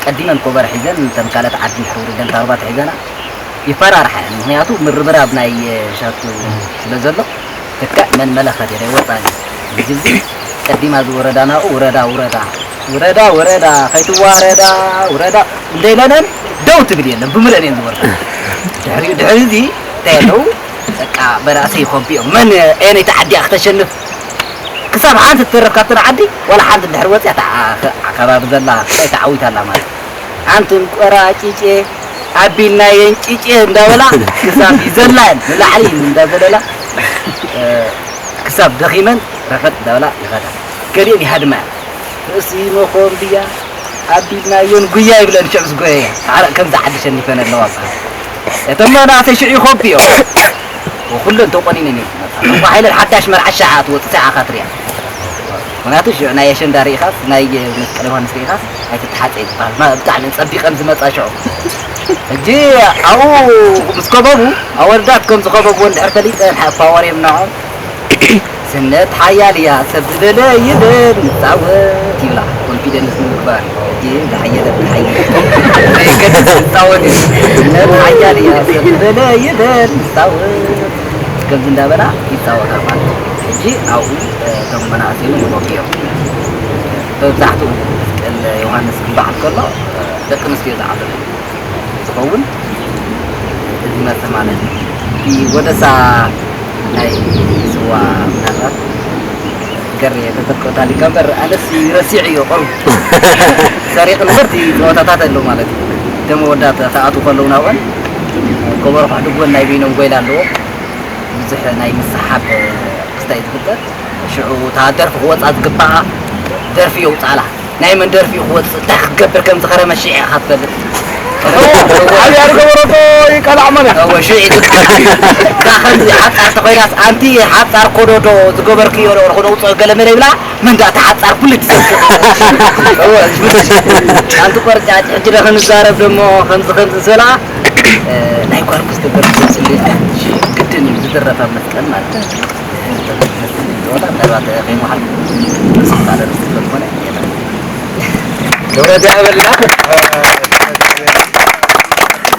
ቀዲመን ኮበር ሒዘን፣ እተን ካልኦት ዓዲ እንድሕር ውሪደን ታርባት ሒዘና፣ ይፈራርሓ እየን። ምኽንያቱ ምርብራብ ናይ ሻቱ ስለ ዘሎ፣ ትካእ መን መለኸት እየ ወጻኒ። ሕጂ እዚ ቀዲማ ዝወረዳ ናብኡ ውረዳ፣ ውረዳ፣ ውረዳ፣ ውረዳ፣ ከይትዋረዳ፣ ውረዳ፣ እንደኢለነን ደው ትብል የለን፣ ብምልአን እየን ዝወርዳ። ድሕሪኡ፣ ድሕሪ እዚ እንታይ ኣለዉ? በቃ በራእሲ ይኾንኩ እዮም። መን፣ ኣየነይቲ ዓዲ እያ ክተሸንፍ? ክሳብ ሓንቲ ትተርፍ ካብተን ዓዲ፣ ዋላ ሓንቲ እንድሕር ወፂኣ፣ እታ ከባቢ ዘላ እንታይ ተዓዊታ ኣላ ማለት እዩ። ሓንቲ እንቆራጭጬ፣ ኣቢልናየን ጭጭ እንዳበላ ክሳብ ይዘላን ንላዕሊ እንዳዘለላ፣ እ፣ ክሳብ ደኺመን ረፈጥ እንዳበላ ይኸዳ። ገሊአን ይሃድማ። ርእሲ መኾምብያ ኣቢልናየን ጉያ ይብለን ሽዑ ዝጎየያ። ኣረ ከምዚ ዓዲ ሸኒፈን ኣለዋ በሃ። እቶም መናእሰይ ሽዑ ይኸብዮ። ኩለን ተቆኒነን እየን ዝመጻ። እኳ ሓይለን ሓዳሽ መርዓ ሻዓ ትወጽእ ሰዓኻ ትሪኣ። ምኽንያቱ ሽዑ ናይ ኣሸንዳ ርኢኻስ፣ ናይ መስቀል ዮሃንስ ርኢኻስ ኣይትተሓጸ ይበሃል። ማ-፣ ብጣዕሚ ጸቢቐን ዝመጻ ሽዑ። ሕጂ ኣብኡ ምስ ከበቡ፣ ኣወዳት ከም ዝኸበቡ እንድሕር ፈሊጠን፣ ሓ-፣ ፓወር እዮም ንዖም። ስነት ሓያል እያ፣ ሰብ ዝበለ ይበል፣ ንጻወት ይብላ። ኮንፊደንስ ንምግባር እዩ። ሕጂ ዝሓየለ ብሓይሊ ዘይገድስ ንጻወት እዩ። ስነት ሓያል እያ፣ ሰብ ዝበለ ይበል፣ ንጻወት። ከምዚ እንዳበላ ይጻወታ ማለት እዩ። ሕጂ ኣብኡ፣ እ፣ እቶም መናእሰይ እውን ይወቅዮም። መብዛሕትኡ መስቀል ዮሃንስ ክበዓል ከሎ፣ እ፣ ደቂ ኣንስትዮ ዝዓለሉ ዝኸውን እዚ ይመስል ማለት እዩ። እቲ ወደሳ ናይ ስዋ ምናልባት ገር የተተኮታ ሊቀ እምበር ኣነስ ረሲዑ እዮ። ቅርቡ ሰሪቕ ንብርቲ ጸወታታት ኣለዉ ማለት እዩ። እቶም መወዳት ክኣትዉ ከለዉ ናብኦም ከበሮ ክሕድጉወን ናይ በይኖም ጎይላ ኣለዎ። ብዙሕ ናይ ምስሓብ ክስታይ ዝፍጠር። ሽዑ እታ ደርፊ ክወጻ ዝግባኣ ደርፊ የውጻላ። ናይ መን ደርፊ እዩ ክወጽእ? እንታይ ክትገብር ከም ዝኸረመ ሽዕ ኢኻ ትፈልጥ። ዓብያ ዝገበረቶ ይቀላዕ መን እያ? እወ፣ ሽዕ እዩ ዝቀላዕ። እዛ ከምዚ ሓጻር ተኾይናስ፣ ኣንቲ ሓጻር ኮዶዶ ዝገበርክዮ ዶ ክነውጽኦ ገለ መለ ይብላ፣ መን ዳ እታ ሓጻር ኩሉ ትሰስቕ። እወ፣ ኣንቲ ቆርጫጭ፣ ሕጂ ዶ ክንዛረብ ደሞ ከምዚ ከምዚ ዝበላ፣ እ፣ ናይ ጓል ክስተ ደርፊ ዘውጽእ ኢልካ፣ ሽዕ ግድን እዩ ዝድረፍ ኣብ መስቀል ማለት እዩ። ጨዋታ ምናልባት ከይመሓል ንስኻ ዶ ንስኻ ዝኾነ የለን። ክብረት ያበልና።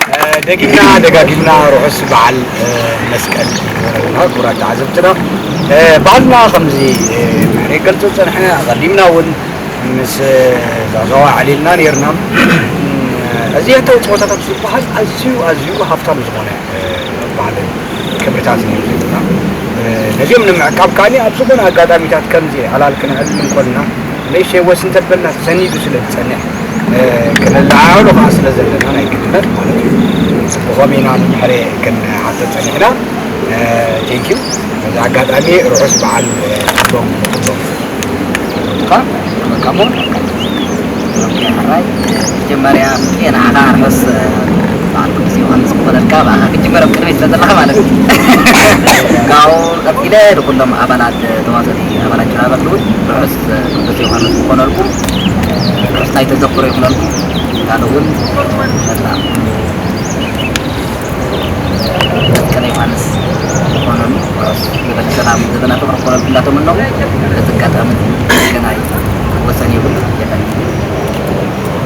እ፣ ደጊምና ደጋጊምና ርሑስ በዓል፣ እ፣ መስቀል ይግበረልና ክቡራት ተዓዘብትና። እ፣ ባህልና ከምዚ፣ እ፣ መዕረ ይገልጾ ዝጸንሐ ኣቐዲምና እውን ምስ ዛዛዋ ኣዕሊልና ነይርና። እዚ ያታዊ ጸወታታት ዝበሃል ኣዝዩ፣ ኣዝዩ ሃብታም ዝኾነ፣ እ፣ ባህልን ክብርታትን እዩ ዘለና። እ፣ ነዚኦም ንምዕቃብ ከኣ ኣብ ዝኾነ ኣጋጣሚታት ከምዚ ዕላል ክነዕልል እንኮልና፣ ንእሽተይ ወስ እንተበልና ተሰኒዱ ስለ ዝጸንሕ፣ እ፣ ክነለዓዕሎ ከኣ ስለ ዘለና ናይ ግድነት ማለት እዩ። ብኸመይ ኢና ንምሕረ ክንሓቶ ጸኒሕና። እ፣ ቴንኪዩ። በዚ ኣጋጣሚ ርሑስ በዓል፣ እ፣ ኩሎም ንኹሎም። ካ-፣ ከመ-፣ ኦኬ፣ ሕራይ፣ መጀመርያ ፍቄ ንዓኻ ርሑስ በዓል ቅዱስ ዮሃንስ ክኾነልካ፣ ብኣኻ ክጅመር ኣብ ቅድመይ ስለ ዘለኻ ማለት እዩ። ካብኡ ቀጺለ ንኹሎም ኣባላት ተዋሰእቲ፣ ኣባላት ጭራ በትሪ እውን ርሑስ ቅዱስ ዮሃንስ ክኾነልኩም፣ ርሑስ ናይ ተዘክሮ ይኹነልኩም። ካልእ እውን መላ መስቀል ዮሃንስ ዝኾነሉ ርሑስ ዘበነ ሰላም ዘበነ ፍቕሪ ክኾነልኩም እንዳተመነኹ፣ በዚ ኣጋጣሚ ገናይ ወሰን የብሉን። የቐንየለይ።